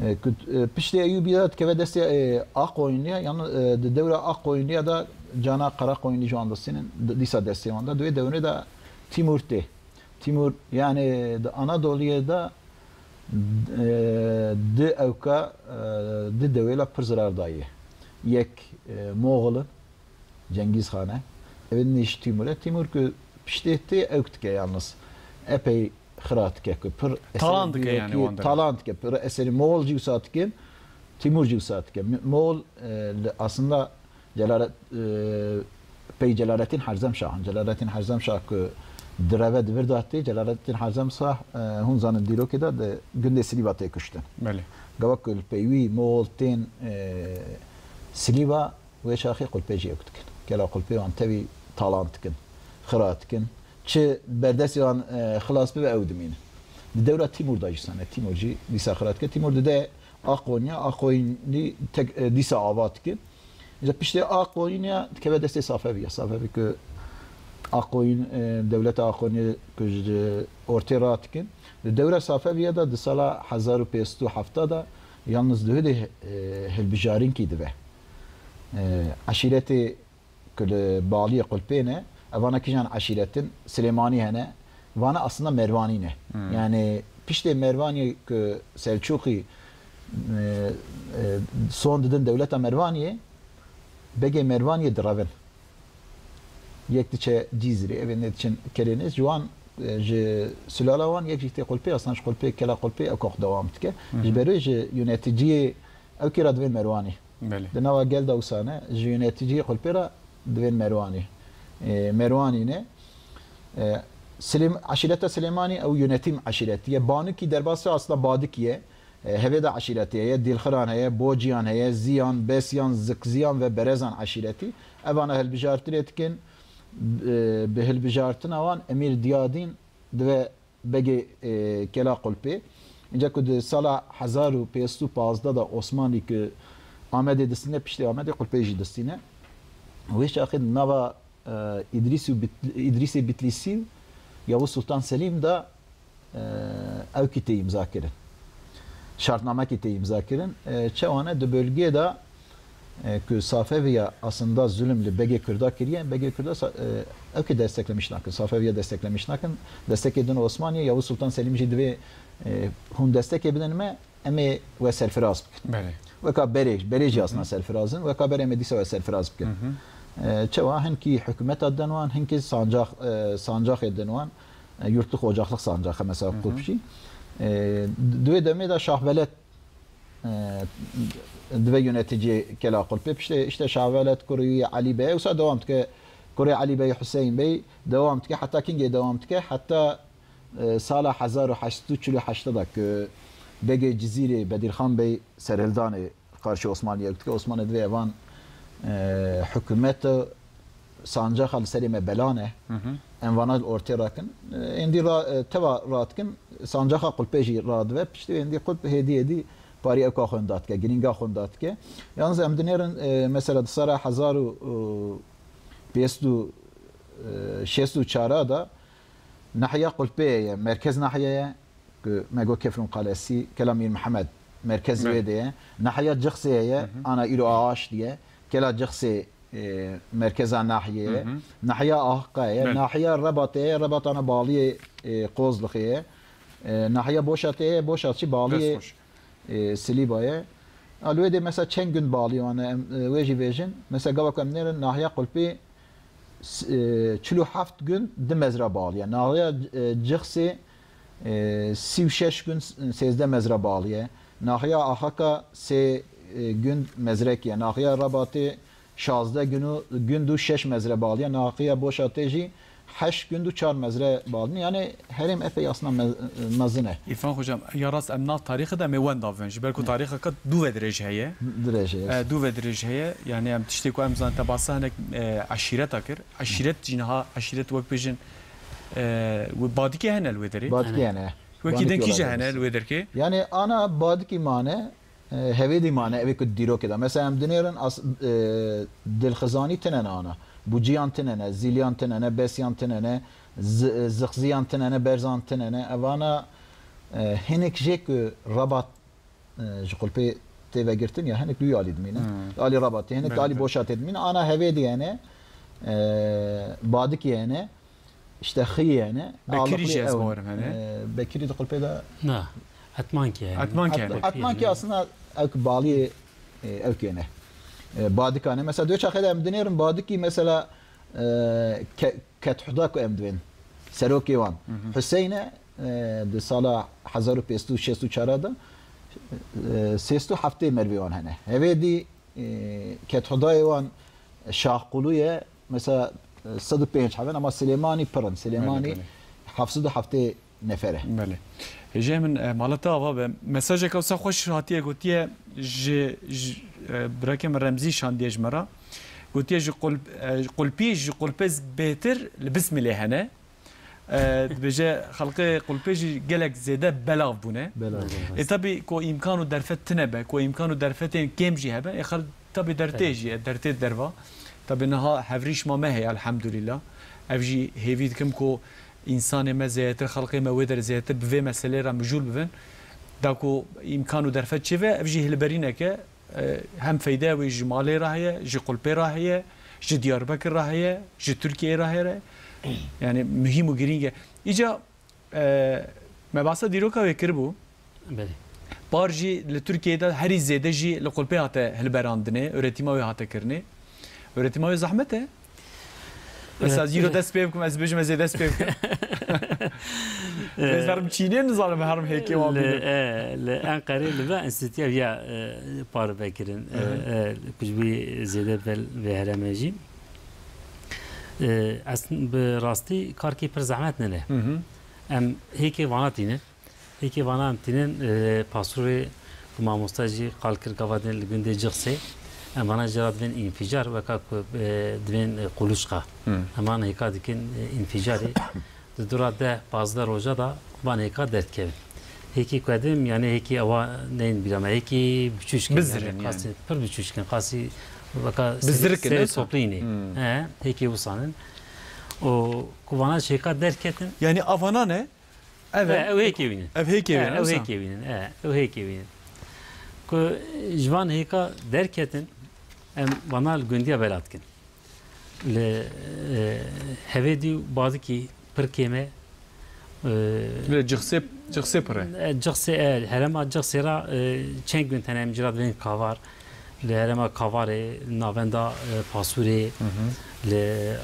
E, ku, e, piştê Eyûbiya dikeve destê, e, Aqoyunliya, yan, e, di dewra Aqoyunliya de cana Qereqoyunlî ji wan distînin, di-, dîsa destê wan de. Di wê dewrê de Tîmûr tê. Tîmûr, yani di Anadoliyê de, e, di ewka, e, di dewêla pir zirar daye. Yek, e, Moxil in, Cengîz Xan e. Ev nîş Tîmûr e. Tîmûr ku piştê tê ewk dike yalnız. Epey xira dike ku pir eserê Talan dike yani dîrokî, wan dere. Talan dike. Pir eserê Moxil jî wisa dikin, Tîmûr jî wisa dike. Mi-, Moxil, e, li aslında celalet, e, pey Celaleddîn Herzemşah in. Celaleddîn Herzemşah ku direve di vir de tê, Celaleddîn Herzemşah, e, hûn zanin dîrokê de di gundê Silîba tê kuştin. Belê. Gava ku li peywî Moxil tên, e, Silîba, wê çaxê Qulpê jî ewk dikin. Kela Qulpê wan tevî talan dikin, xira dikin. Çi berdestê wan, e, xilas bibe ew dimînin. Di dewra Tîmûr de jî sane. Tîmûr jî dîsa xira dike. Tîmûr dide Aqonya, Aqoynî tek, e, dîsa ava dikin. Îja piştê Aqonya dikeve destê Safeviya. Safevi ku Aqoyn, e, dewleta Aqonya ku ji ortê radikin. Di dewra Safeviya de di sala hezar û pênc sed û hevdeh de yalnız di hudê, e, hilbijarînkî dibe. E, eşîretê ku li baliyê Qulpê ne, evana kîjan eşîret in, Silêmanî hene, vana aslında Mervanî ne. Hmm. Yani piştê Mervaniyê ku Selçûqî, e, e, son didin dewleta Mervaniyê, begê Mervaniyê direvin. Yek diçe Cîzirê, evê ne diçin Kelênê, ji wan, e, ji sulala wan yek jî tê Qulpê, aslında ji Qulpê, Kela Qulpê ew kox dewam dike. Hı hı. Ji ber wê ji yöneticiyê ew kê re divên Merwanî. Belê. Di nava gel de wisa ne, ji yöneticiyê Qulpê re divên Merwanî. E, Merwanî ne. E, Silêm-, eşîreta Silêmanî ew yönetim eşîretî ye. Banikî derbasî aslında Badikî ye. E, hevê de eşîretê heye, Dîlxiran heye, Bociyan heye, Ziyan, Besiyan, Zikziyan ve Berezan eşîretî. Evana hilbijartinê dikin, e, bi hilbijartina wan Emîr Diyadîn dibe begê, e, Kela Qulpê. Înca ku di sala hezar û pênc sed û pazdeh de Osmanlî ku Amedê distîne, piştê Amedê Qulpê jî distîne. Wê çaxê di nava, e, Îdrîs û Bit-, Îdrîsê Bitlîsî û Yavuz Sultan Selîm de, e, ewkî tê îmza kirin. Şartnamekî tê îmza kirin. E, çewane di bölgeyê de, e, ku Safeviya aslında zulm li begê Kurda kiriye, begê Kurda sa-, e, ewkê desteklemiş nakin. Safeviya desteklemiş nakin. Destekê din Osmaniye, Yavuz Sultan Selîm jî divê, e, hûn destekê bidin me, em ê we serfiraz bikin. Belê. Weka berê, berê jî aslında serfiraz in, weka berê em ê dîsa we serfiraz bikin. Hı hı. E, çewa hinkî hikûmeta din wan, hinkî sancax, e, sancaxê din wan, e, yurtluk ocaklık sancaxı mesela Hı hı. Qulp jî. E, di wê demê de Şahvelet, e, dibe yöneticiyê Kela Qulpê. Piştê işte Şahvelet kurê wî Elî Bey, wisa devam dike. Kurê Elî Bey, Hüseyin Bey devam dike. Heta kingê devam dike? Heta, e, sala hezar û heşt sed û çil û heşt de ku Begê Cizîrê Bedirxan Bey serhildanê karşı Osmanlı'ya dike. Osmanlı divê evan, e, hikûmet sancaxa li serê me bela ne. Hı hı. Em vana li ortê rakin. E, êndî ra, e, teva radikin, sancaxa Qulpê jî radive. Piştî êndî Qulp hêdî hêdî parî ewka xwe da dike, girînga xwe da dike. Yalnız em dinêrin, e, mesela di sala hezar û pênc sed û şêst û çar de nahiya Qulpê ye, merkez nahiye ye. Ku me got Kefrûn Qalesî, Kela Mîr Mihemed, merkez Belê. Wê de ye. Nahiya Cixsê ye, Hı hı. ana îro Ağaç diye. Kela Cixsê, e, merkeza nahiyê ye. Hı hı. Nahiya Ahqa ye. Belê. Nahiya Rebatê ye, Rebat ana baliyê, e, Qozlixê ye. E, nahiya Boşatê ye, Boşat jî baliyê, Destxweş. e, Silîba ye. A, li wê de mesela çend gund balî wan e, em, e, wê jî vêjin. Mesela gava ku em nêrin nahiya Qulpî, s-, e, çil û heft gund di mezra balî ye. Nahiya, e, Cixsê, e, sî û şeş gund, sêzdeh mezra balî ye. Nahiya Axaka sê, e, gund mezrek ye. Nahiya Rebatê şazdeh gund û, gund û şeş mezre balî ye. Nahiya Boşatê jî heşt gund û çar mezre bal dibin. Yani herêm epey aslında me-, mezin e. Îrfan Hocam, ya rast em nav tarîxê de em ê wenda bibin. Ji ber ku tarîxeke dû ve dirêj heye. Dirêj heye. E, dû ve dirêj heye. Yani em tiştê ku em zaten te basa hinek, e, eşîreta kir. Eşîret jî niha, eşîret wek bêjin, e, Badikê hene li wê derê. Badikê hene. Wekî din kî jî hene li wê derkê. Yani ana Badikî mane, e, Hevêdî mane, evê ku dîrokê de. Mesela em dinêrin as-, e, Dilxizanî tinene ana. Buciyan tinene, Zîliyan tinene, Besiyan tinene, Z-, Zixziyan tinene, Berzan tinene. Evana, e, hinek jê ku Rabat, e, ji Qulpê tê vegirtin ya hinek li wî alî dimîne. Hmm. Li alî Rabatê, hinek li alî Boşatê dimîne. Ana Hevêdî hene, e, Badikî hene. İşte xiyê hene. Bekirî jî ez bawerim hene. E, Bekirî di Qulpê de. Na. Etmankî yani. Etmankî yani. Etmankî aslında ew ki baliyê, e, ew ki ne. E, Badikane. Mesela döçaxê de em dinêrin Badikî mesela, e, ke-, Kethuda ku em divên. Serokê wan. Hüseyne, e, di sala hezar û pênc sed û şêst û çar de, e, sêst û heftê mervê wan hene. Hevê dî, e, Kethudayê wan Şaxqulu ye, mesela, e, sed û pênc hev in, ama Silêmanî pir in. Silêmanî heft sed û heftê nefer e. Belê. Hêjayê min, e, mala te ava be. Mesajeke wisa xweş hatiye gotiye ji, ji, e, birekê min Remzî şandiye ji me re. Gotiye ji Qulp-, e, Qulpî, ji Qulpê bêtir li Bismilê hene. E, dibêje xelkê Qulpê jî gelek zêde belav bûne. Belav bûne. E, tabî ku îmkan û derfet tine be, ku îmkan û derfetên kêm jî hebe, e, xel-, tabî dertê jî, e, dertê derva. Tabî niha hevrîşma me heye, elhemdulîla. Ev jî hêvî dikim ku însanê me zêdetir, xelkê me wê derê zêdetir bi vê meselê re mijûl bibin. Da ku îmkan û derfet çêve, ev jî hilberîneke, e, hem feydeya wê ji malê re heye, ji Qulpê re heye, ji Diyarbekir re heye, ji Tirkiyeyê re heye. Yani muhîm û girîng e. Îca, e, me behsa dîroka wê kiribû. Belê. Par jî li Tirkiyeyê de herî zêde jî li Qulpê hate hilberandinê, öğretîma wê hate kirinê. Öğretîma wê zehmet e. Mesela, evet, îro dest pê bikim, ez bêjim, ez ê dest pê bikim. Ez herim çînê nizanim, herim hêkê wan bînim. Li, e, li Enqerê li vê enstîtuya viya, e, parve kirin, e, e, ku ji wî zêde bel vê herêmê jî. E, ez bi rastî karkê pir zehmet nene. Hı hı. Em hêkê vana tînin. Hêkê vana em tînin, e, pasûrê ku mamosta jî qal kir gava din li gundê Cixsê. Em vana jê re divên înfîcar, weka ku, e, divên, e, qulûçqa. Hmm. Em van hêka dikin, e, înfîcarê. Di dora deh pazdeh roja da van hêka derdikevin. Hêkî ku ez divêm, yani hêkî ewa neyên bîra me. Hêkî biçûçk in, bizir in yani, qasî pir biçûçk in, qasî weka serê, bizirik in, serê wisa? Toplînê. Hmm. He, hêkî wisan in. Û ku vana ji hêka derketin. Yani a vana ne? Evet. E, ew hêkê wî ne. Ev hêkê wî ne, e, ew wisa? Hêkê wî ne, e, ew hêkê wî ne. Ku ji van hêka derketin, em vana li gundiya bela dikin. Li, e, Hevêdî û Badikî pir kêm e. E, Li Cixsê, Cixsê pir e. E, Cixsê, e, herêma Cixsê ra, e, çend gund hene em cî ra divên Kavar. Li herêma Kavarê, li navenda, e, Pasûrê, hı hı, li, e,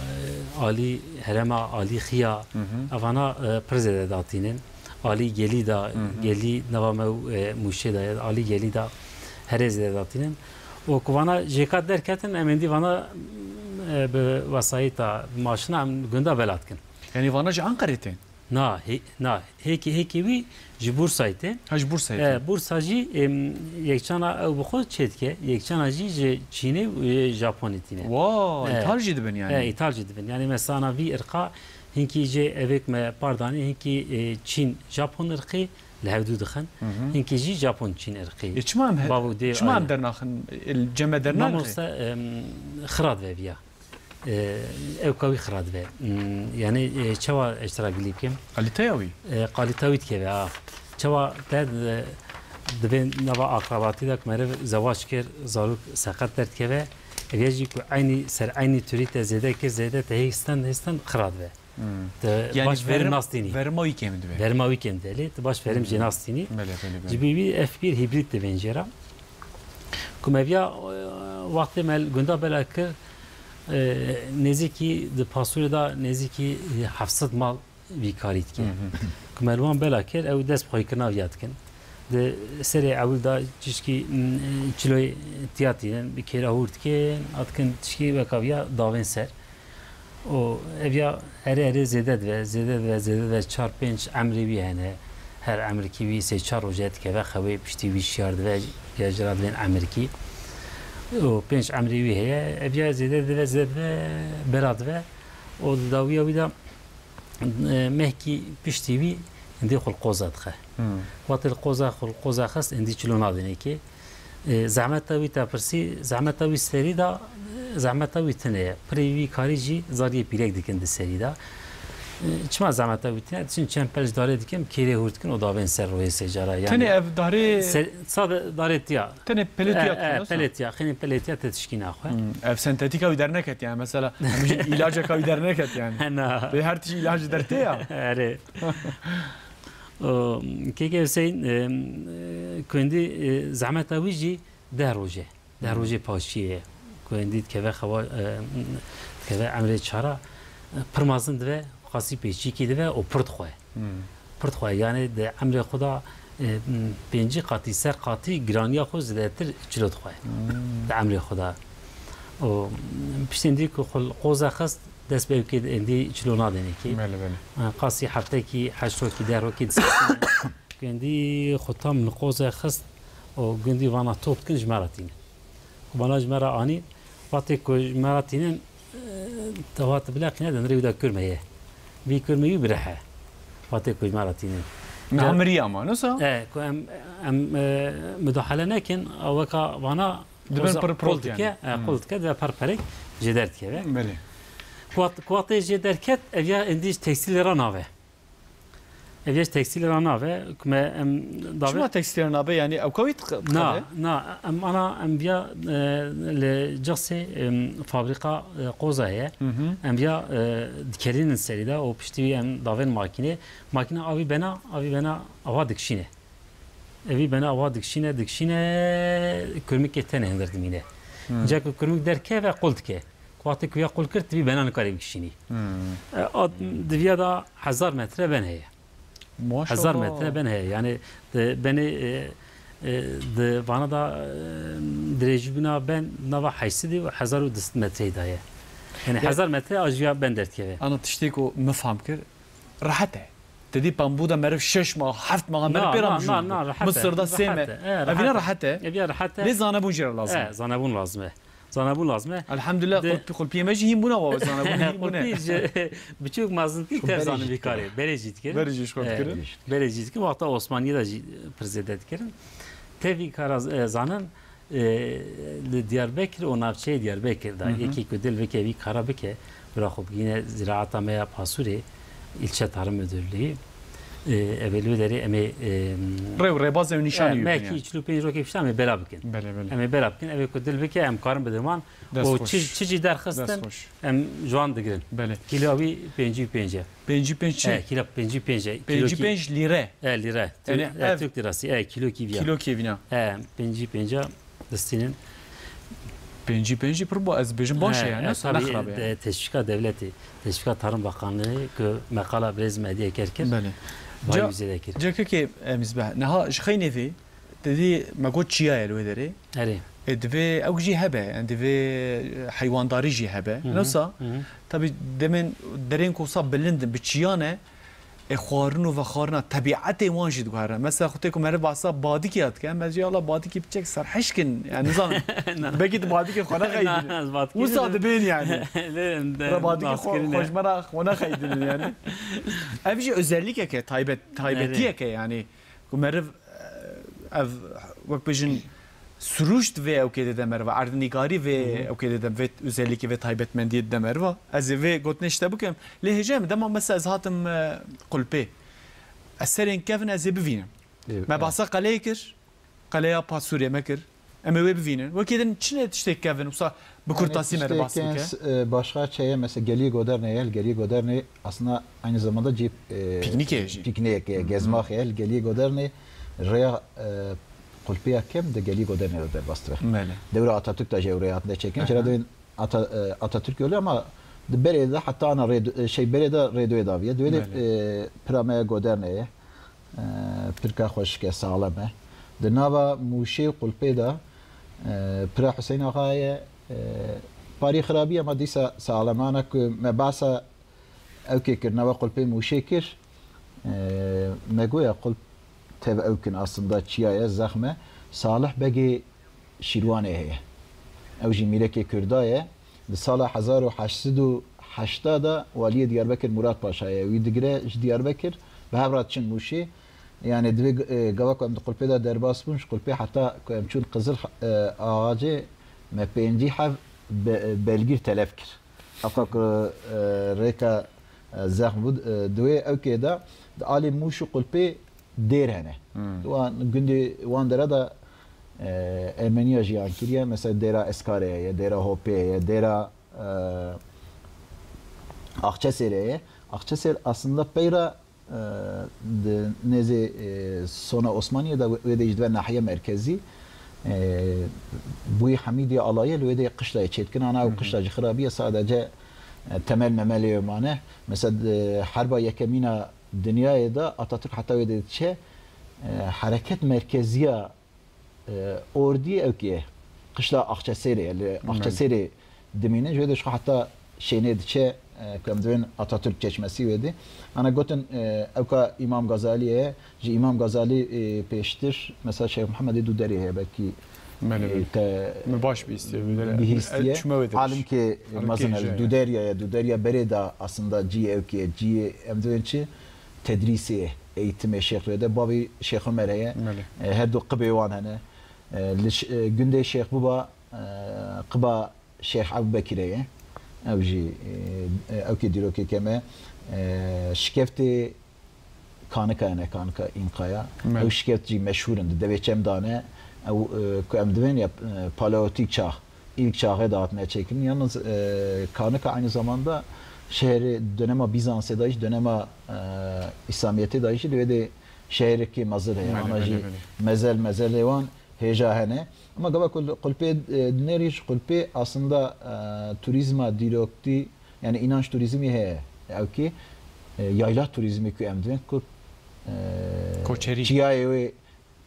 alî herêma Alî Xiya, hı hı, evana, e, pir zêde datînin. Alî Gelî da, hı hı, Gelî nava me û, e, Mûşê da, alî Gelî da herê zêde datînin. Û ku vana jêka derketin, em êndî vana, e, bi wesayîta, bi maşina em gunda bela dikin. Yani vana ji Anqerê tên? Na, hê-, na, hêkê, hêkê wî ji Bursayê tê. Ha, ji Bursayê tê. E, Bursa jî, em, yekçana ew bi xwe çêdike, yekçana jî ji Çînê û, e, Japonê tîne. Wa, e, îthal jî dibin yani. E, îthal jî dibin. Yani mesela vî irqa hinkî jê evêk me pardanî, hinkî, e, Çîn, Japon irqî li hevdû dixin. Hı hı. Hinkî jî Japon Çîn irqî. E, çima em he-, bav û dê çima em aye dernaxin? E, cem me dernaxin? Mamoste, em, xira dibe viya. E, ew ka wî xira dibe. Hmm, yani, e, çawa ez te re gilî bikim? Qalîteya wî? E, qalîteya wî dikeve, a. Çawa te di-, divê nava akrabatî de ku meriv zewac kir, zarok seqet derdikeve, ev ya jî ku eynî ser eynî turî te zêde kir, zêde te hêstin, hêstin xira dibe. Hmm. Te yani baş verim, verim nas tînî. Verima wî kêm dibe. Verima wî kêm dibe, lê te baş verim jê nas tînî. Belê, belê, belê. Ji bo wî ev pîr hîbrîd dibên jê re. Ku me viya, e, wextê me li gunda bela kir, e, nêzîkî di Pasûrê de nêzîkî, e, heft sed mal vî karî dike. Hı hı. Ku me li wan bela kir, ew dest bi xweyîkirina viya dikin. Di serê ewil de tişkî, m, çiloyê tiya tînin, bi kêra hûr dikin, a dikin tişkî weka viya davên ser. û ev ya erê erê zêde dibe, zêde dibe, zêde dibe, çar pênc emrê wî hene. Her emrikî wî sê çar roje dikeve xewê, piştî wî şiyar dibe, ya jira dibên emrikî. Û pênc emrê wî heye, ev ya zêde dibe, zêde dibe, bera dibe. Û di dawiya wî de, e, mehkî piştî wî hindî xwe li qoza dixe. Hmm. Wextê li qoza xwe li qoza xist, hindî çilo nadinê kê. E, zehmeta wî te pirsî, zehmeta wî serî de, zehmeta wî tune ye. Pirê wî karî jî zariyê pîrek dikin di serî de. E, çima zehmeta wî tune? Çin çend pelç darê dikim, kêrê hûr dikin û davên ser royê sê cara. Yani Tenê ev darê ser, sade darê tiya. Tenê pelê tiya E, tune, e, wisa? Pelê tiya, xênî pelê tiya te tişkî naxwe. Hmm, ev sentetîka wî derneket yani. Mesela, em jî îlaceka wî derneket yani. Na. Bê her tişt îlacî dertê ya. Erê. O, Kêkê Hüseyin, e, e, ku hindî, e, zehmeta wî jî deh roj e. Deh Hmm. rojê paşiyê ye. Ku hindî dikeve xewa, e, dikeve emrê çara, e, pir mezin dibe, qasî pêçîkî dibe û pir dixwe. Hmm. Pir dixwe, yani di emrê xwe de, e, pêncî qatî, sed qatî giraniya xwe zêdetir çilo dixwe. Hmm. Di emrê xwe de. Û piştî hindî ku xwe li qoza xist, dest bi ewkê hindî çilo nadinê kê. Belê, belê. E, qasî heftekî, heşt rokî, deh rokî disesîne. Gundî xwe tam li qoze xist û gundî vana top dikin ji me re tînin. Vana ji me re anîn, wextê ku ji me re tînin, e, te hat bileqîne, di nirê wî de kurme ye. Vî kurmê wî birihe. Wextê ku ji me re tînin. Niha Ca- miriye ama, nasıl? E, ku em, em, e, mudahale nekin, ew weka vana Dibin qoza pir pir qul dike, yani. E, Hmm. qul dike, dibe per perek jê derdikeve. Belê. Ku wextê jê derket, ev ya êndî ji tekstîlê re nave. Ev yê ji tekstîlê re nabe, ku me em dabe Çima tekstîlê re nabe? Yani ew kawî diqe-, Na, diqede? na, em ana, em viya, e, li Cixsê, em, fabrîka, e, qoza heye. Hı hı. Em viya, e, dikerînin serî de û piştî wî em davên makînê. Makîna avî bena, avî bena ava dikişîne. Evî bena ava dikişîne, dikişîne, kurmikê tenê hundir dimîne. Hı. Ca ku kurmik derkeve qul dike. Ku wextê ku ya qul kir, tu vî bena nikarî bikişînî. Hmm. E, a, di viya da hezar metre ben heye. Maşallah. Hezar metre ben heye. Yani di benê, e, e, di vana da, e, dirêjibûna ben nava heşt sed û hezar û du sed metreyê da ye. Yani De- hezar metre a ji ya ben derdikeve. Ana tiştê ku min fam kir, rehet e. Te dî pembû de meriv şeş mah, heft mah meriv Na, pê re na, mijûl na, dibû. na, rehet e. Misir de sê Rehet meh. e, e, Ev rehet ne e. rehet e. Ev ya rehet e. Lê zanebûn jê re lazim e. E, zanebûn lazim e. Zanebûn lazim e. Elhamdulillah, De- qulpî-, qulpiyê me jî hîn bûne, wa zanebûn hîn bûne. Qulpî ji biçûk mezin dî Şu tev berê jî zanibî dikirin. karê. Berê jî dikirin. Berê jî ji xwe E, dikirin. Berê jî dikirin. Wexta Osmaniyê de jî pir zêde dikirin. Tevî kara z-, e, zanin, e, li Diyarbekir û navçeyê Diyarbekir de. Hı hı. Yekî ku dil bike vî kara bike, bira xwe bigîne ziraata me ya Pasûrê, ilçe tarım müdürlüğü. E, ev ê li wê derê em ê, e, Rê û rêbaz ew nîşanî e, wî belkî bine. çil û pênc rokê pişta em ê bera bikin. Belê, belê. Em ê bera bikin, ev ê ku dil bike, em karin bidin wan. Dest Û xweş. çi, çi jî derxistin, Dest xweş. em ji wan digirin. Belê. Kîloya wî pêncî û pênc e. Pêncî û pênc çi? E, kîlo pêncî û pênc e. Kîlo Pêncî û pênc lîre. E, lîre. Yani Türk, e, ev Türk lirası. E, kîlo kî viya. Kîlo kî vîna. E, pêncî û pênc distînin. Pêncî û pênc jî pir bo, ez bêjim baş e, E, yani, e, nasıl tabii, nexrab e. de, teşvîka devletê, teşvîka Tarım Bakanlığı ku meqala Birêz Medya Eker kir, Belê. vay Ca-, wî zêde kir. Ca kekê, e, Mizbeh, niha ji xeynê vê, te dî me got çiya ye li wê derê. Erê. E, divê ew jî hebe, yani divê, e, heywandarî jî hebe. Hı hı, Nasıl? hı hı. Tabii demên derên ku wisa bilind in, bi çiya ne, e, xwarin û vexwarina tebîetê wan jî diguhere. Mesela xwe tê ku meriv behsa badikê ya dike, em ez jî, "Allah, badikê piçek serhişk in." Yani nizanim. Na. Belkî tu badikê xwe nexeydîne. Na, ez badikê Wisa ne- dibên yani. Lê em de Re badikê xwe, naskirine. xwe ji me re xwe nexeydînin yani. Ev jî özellikeke, taybet, taybetiyeke yani. Ku meriv, e, ev, wek bêjin, sirûşt vê ewkê dide meriva, erdnîgarî vê Hı hı. ewkê dide, vê özellikê, vê taybetmendiyê dide meriva. Ez ê vê gotinê ji te bikim. Lê hêja min dema mesela ez hatim, e, Qulpê. Ez serên kevin ez ê bivînim. Ê, Me e. bahsa qeleyê kir, qeleya Pasûrê me kir. Em ê wê bivînin. Wekî din çi ne tiştê kevin, wisa bi Yani kurtasî me re tiştê bahs bike. kens, e, başka çeye, mesela Geliyê Godernê ye, Geliyê Godernê aslında aynı zamanda cî, e, Piknîkê jî. piknîkê, Hı hı. gezmaxê ye, Geliyê Godernê rêya, e, Qulpiya Kem de Geliyê Godernê de derbas dibe. Belê. Dewra Atatürk de jê rêya hatine çekin. Aha. Jira dewên Ata-, e, Atatürk yolu ama di berê de heta ana rê-, e, şey berê de rêdoyê daviye. Dewê de, Belê. e, pira me ya Godernê ye. E, pirka xweşik e, saxlem e. Di nava Mûşê û Qulpê de, e, pira Huseyîn Axa ye, e, Parî xirabî, ama dîsa saxlemane ku me behsa ewkê kir, nava qulpê Mûşê kir. E, me goya qulp tev ewkin aslında çiya ye, zexm e. Salih Begê Şîrwanê heye. Ew jî mîrekê Kurda ye. Di sala hezar û heşt sed û heştê de waliyê Diyarbekir Murat Paşa ye. Wî digire ji Diyarbekir, bi hev re diçin Mûşê. Yani divê, e, gava ku em di qulpê de derbas bûn, ji qulpê heta ku em çûn Qizil, e, Axacê, me pêncî heb be-, belgîr telef kir. Heta ku, e, rêka, e, zexm bû, e, di wê ewkê de di alî Mûş û qulpê dêr hene. Hmm. Wan, gundê wan dere de, e, Ermeniya jiyan kiriye. Mesela dêra Eskarê ye, dêra Hopê ye, dêra, e, Axçesêrê ye. Axçesêr aslında peyra e, di nêzê, e, Sona Osmaniye de wê de jî dibe nahiye merkezî. E, Bûyî Hemîdî Alayê li wê de qiştayê çêdikin. Ana ew qişta jî xirabiye, sadece, e, temel memelê wê mane. Mesela, e, herba yekemîna dinyayê de Atatürk heta wê de diçe, e, hereket merkeziya e, ordî ewkê qişta Axçesêrê ye. Li Axçesêrê dimîne. Ji wê de ji xwe heta Şênê diçe, e, ku em dibên Atatürk çeşmesî wê de. Ana gotin, e, ewka Îmam Gazalî ye. Ji Îmam Gazalî, e, pêştir mesela Şêx Mihemedê Dûderê heye, belkî, Belê, e, belê. Te Min baş bihîstiye wê de. Bihîstiye. E, çûme wê de. Alimkê, e, Alimkê mezin e, jî, Dûderya ye. Dûderya berê de aslında cî ewkê, cî em dibên çi? Tedrîsê, eğitimê Şêx wê de. Bavî Şêx Omer heye. Belê. E, her du qibê wan hene. E, li ş-, e, gundê Şêx Buba, e, qiba Şêx Ebu Bekirê ye. Ew jî, e, e, ewkê dîrokê keme. E, şikeftê Kanika hene, Kanika Înkaya. Belê. Ew şikeft jî meşhûr in, di devê çem de ne. Ew, e, ku em dibên ya, e, paleolitik çax, ilk çaxê de hatine çêkirin. Yalnız, e, Kanika aynı zamanda şehrê dönema Bizansê de jî, dönema, e, İslamiyetê de jî li wê de şehrekî mezil heye. Belê, ana belê, jî belê. Mezel, mezelê wan hêja hene. Ama gava ku qulpê, e, dinêrî ji qulpê aslında, e, turizma dîroktî, yani inanç turizmî heye. Ew kî, e, yayla turizmî ku em dibên ku, e, Koçerî. Çiyayê wê,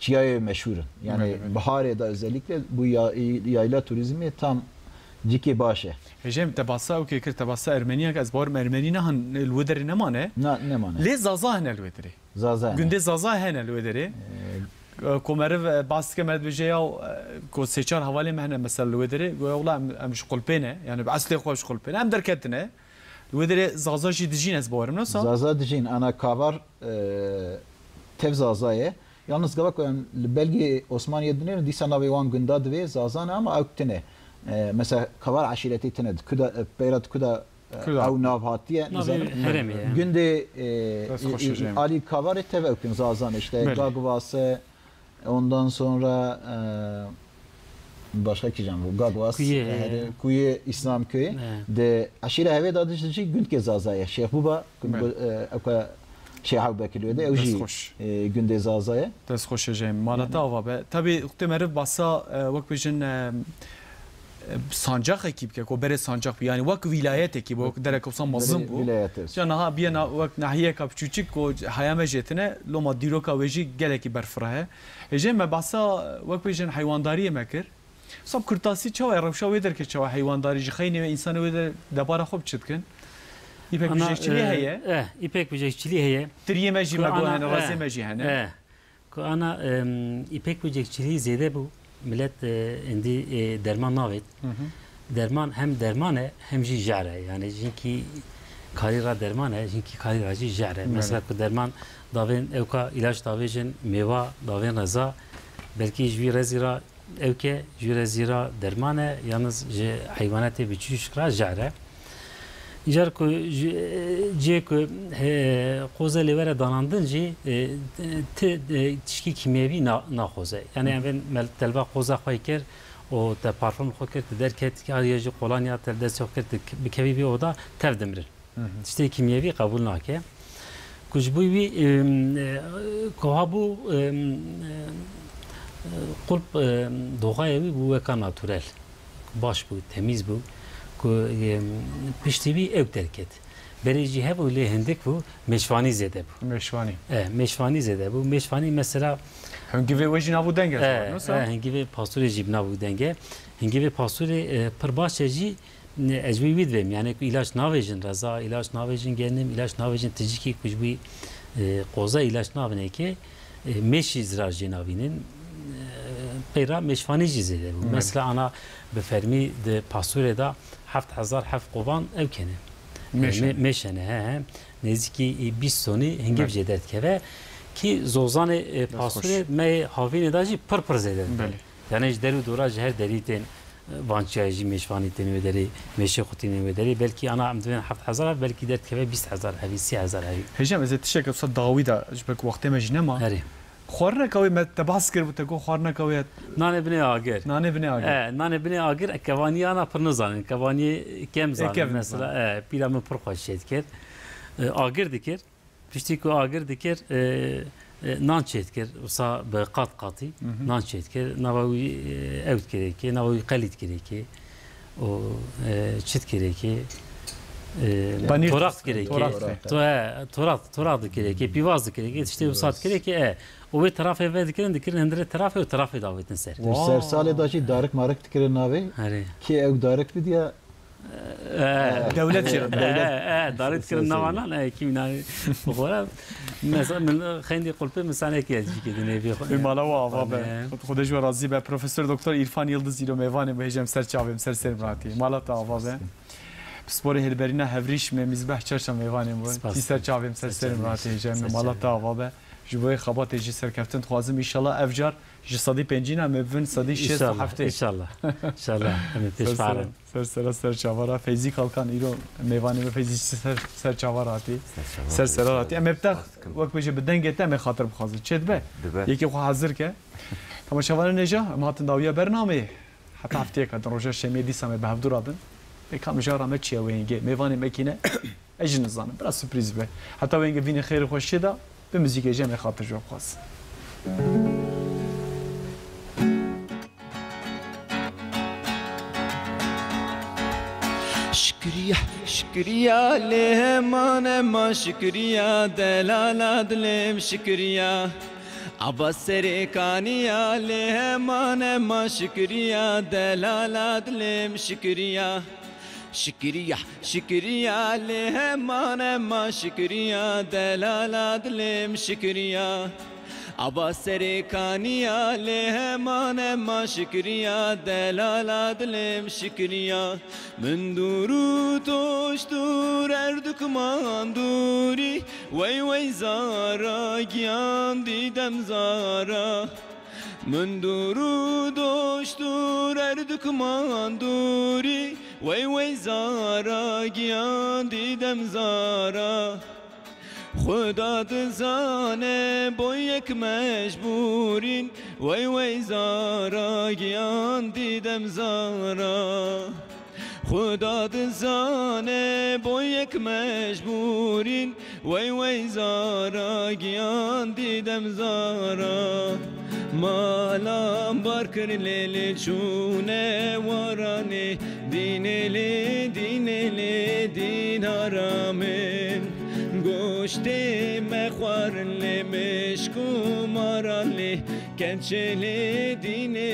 çiyayê wê meşhûr in. Yani Belê, belê. Biharê de özellikle bu ya-, yayla turizmî tam cikê baş e. Hêjê min, te basa ewkê kir, te basa Ermeniya kir, ez bawerim Ermenî niha li wê derê nemane. Na, nemane. Lê Zaza hene li wê derê. Zaza hene. Gundê Zaza hene li wê derê. Ee, Ku meriv, e, bas dike, meriv dibêje ya, e, ku sê çar hevalên me hene mesela li wê derê, goya wela em, em ji qulpê ne, yani bi eslê xwe ji qulpê ne, em derketine. Li wê derê Zaza jî dijîn, ez bawerim, ne wisa? Zaza dijîn, ana Kavar, e, tev Zaza ye. Yalnız gava ku em li belgê Osmaniyê dinêrin, dîsa navê wan gunda divê Zaza ne, ama ew tine. E, mesela Kavar eşîretî tine, di kuda, e, peyra di kuda, e, Kuda. Ew nav hatiye. Navê herêmê ye. Gundê, e, Dest xweş e, Cem. Alî Kavarê tev ew kin Zazan işte. Belê. Gagvase, ondan sonra, e, başka kîjan bû? Gagvas, Kuyê, e, e, Kuyê, İslamköy. E. De eşîre hevê da dijî gundkê Zaza ye. Şêxbûba, Belê. E, ewka Şêx Ebu Bekir wê de, ew Dest jî, xweş. E, gundê Zaza ye. Dest xweş e Cem. Malata Yani. Ava be. Tabii, wextê meriv basa, e, wek bêjin, e, e, sancaxekî bike, ku berê sancax bû. Yani wek wîlayetekî bû, wek derek wisa mezin bû. Wîlayet e. Ca niha biye na-, wek nahiyeka biçûçik ku heya me jê tine, loma dîroka wê jî gelekî berfireh e. Hêjê me behsa, wek bêjin heywandariyê me kir. Sab kurtasî çawa ye? Rewşa wê derke çawa heywandarî ji xeynê wê însanê wê de debara xwe bi çi dikin? Îpek Ana, bijekçilî e, heye? Eh, îpek bijekçilî heye. Tiriyê me jî Ku me got ana, hene, eh, razê me jî hene. Eh. Ku ana, em, îpek bijekçilî zêde bû. Millet, e, êndî, e, derman navêt. Hı hı. Derman hem derman e, hem jî jehr e. Yani jinkî karî ra derman e, jinkî karî ra jî jehr e. Belê. Mesela ku derman davên ewka, îlaç davêjin, mêva davên reza, belkî ji wî rezî ra ewke, ji wî rezî ra derman e, yalnız ji heywanatê biçûçik ra jehr e. Îcar ku ji, cihê ku, he, qoze lê were danandin jî, e, ti, e, tişkî kîmyevî na-, naxoze. Yani, Hı hı. Em bên mel-, telva qoza xwe kir û te parfum xwe kir, te derket, ya jî qolanya te destê xwe kir, te k-, bikevî vî oda, tev dimirin. Hı hı. Tiştê kîmyevî qebûl nake. Ku ji bo wî, em, e, ku ha bû, em, e, qulp, em, doxayê wî bû weka naturel. Baş bû, temîz bû. Ku, em, piştî wî ewk derket. Berê jî hebû lê hindik bû, mêşvanî zêde bû. Mêşvanî. E, mêşvanî zêde bû. Mêşvanî mesela Hingivê wê jî navû deng e, e, wisa? E, hingivê pasûrê jî navû deng e. Hingivê pasûrê, e, pir baş e jî Ne, ez wî wî divêm, yani ku îlaç navêjin reza, îlaç navêjin genim, îlaç navêjin tijikî ku ji wî, e, qoza îlaç nabinê ke, e, mêşî zirar jê nabînin. E, peyra mêşvanî jî zêde bû. Belê. Mesela ana bi fermî di pasûrê de heft hezar heft qovan ew kene. Mêşene. Mê-, mêşene, he, he. Nêzîkî bîst tonî hingiv Belê. jê derdikeve. Ki zozanê, e, Dest xweş. pasûrê me havînê de jî pir pir zêde dide. Belê. Yani ji der û dora ji her derî tên, e, vançiyayê jî mêşvanî tên wê derê, mêşê xwe tînin wê derê. Belkî ana em divên heft hezar ev, belkî derdikeve bîst hezar evî, sî hezar evî. Hêjam, ez ê tiştek wisa dawî de, ji ber ku wextê me jî nema. Erê. Xwarineka wê me te behs kir bû, te got xwarineka wê Nanê binê agir. Nanê binê agir. E, nanê binê agir, e, kevaniyê ana pir nizanin. Kevaniyê kem Ê, zanin. kevin Mesela, zanin. e, pîra min pir xweş şey dikir. E, agir dikir. Piştî ku agir dikir, e, e, nan çêdikir. Wisa bi qat qatî Hı hı. nan çêdikir. Nava wî, e, ew dikirê kê, nava wî qelî dikirê kê. O, e, çi dikirê kê? E, Panîr. Toraq dikirê kê. Toraq. To-, e, toraq, toraq dikirê kê, pîvaz dikirê kê, tiştê wisa dikirê kê, e. O wê terafê ve dikirin, dikirin hindirê terafê û terafê davêtin ser. Wow. Ser salê da jî darik marik dikirin navê. Erê. Kê ew darik bidiya? E, Dewlet jê re. Dewlet. E, e, darik dikirin nava nan, e, kî navê xwe re. Mesela min xeyndî qulpê min sanekî ez jî kê dinê vê xwe. Ê, mala we ava be. Xwedê ji we razî be. Profesor Doktor Îrfan Yildiz îro mêvanê me hêjem ser çavê min ser serê min hatî. Mala te ava be. Pisporê hêlberîna Hevrîş me Mîzbeh Çerça mêvanê me. Spas. Tî ser çavê min ser serê min hatî hêjem. Mala te ava be. Ji bo yê xebatê jî serkeftin dixwazim. Înşallah ev car ji sedî pêncîna me bibin sedî şêst û heftê. Înşallah. Înşallah. Em ê pêş Ser sera, biherin. ser sera ser çava re. Feyzî Kalkan îro mêvanê me Feyzî ser, ser çava re hatî. Ser çava Ser sera re hatî. Em ê bi te, wek bêje bi dengê te em ê xatir bixwazin. Çê dibe? Dibe. Yekê xwe hazir ke. Temaşevanên hêja, em hatin dawiya bernameyê. Heta hefteyeka din roja şemiyê dîsa me bi hevdû re bin. Ê ka mijara me çi ye wê hingê? Mêvanê me kî ne? Ez jî nizanim. Biraz surprîz be. Heta wê hingê vînê xêr û xweşiyê de bi muzîkê jî em ê xatir ji we bixwazin. Şikriya, şikriya lê heman ema şikriya delala dilêm şikriya. Aba serê kaniya lê heman ema şikriya delala dilêm şikriya. Şikriya, şikriya lê heman ema şikriya delala dilêm şikriya. Aba serê kaniya lê heman ema şikriya delala dilêm şikriya. Min dûr û toş dûr erdikman dûrî wey wey zara giyan dîdem zara. Min dûr û doşt û erdikman dûrî, wey wey zara giyan dîdem zara. Xuda dizane bo yek mecbûrîn, wey wey zara giyan dîdem zara. Xuda dizane bo yek mecbûrîn, wey wey zara giyan dîdem zara. Malam bar kir lê lê çûne waranê, dînê lê, dînê lê dînara min. Goştê me xwarin lê mişk û maran lê, Keçelê dînê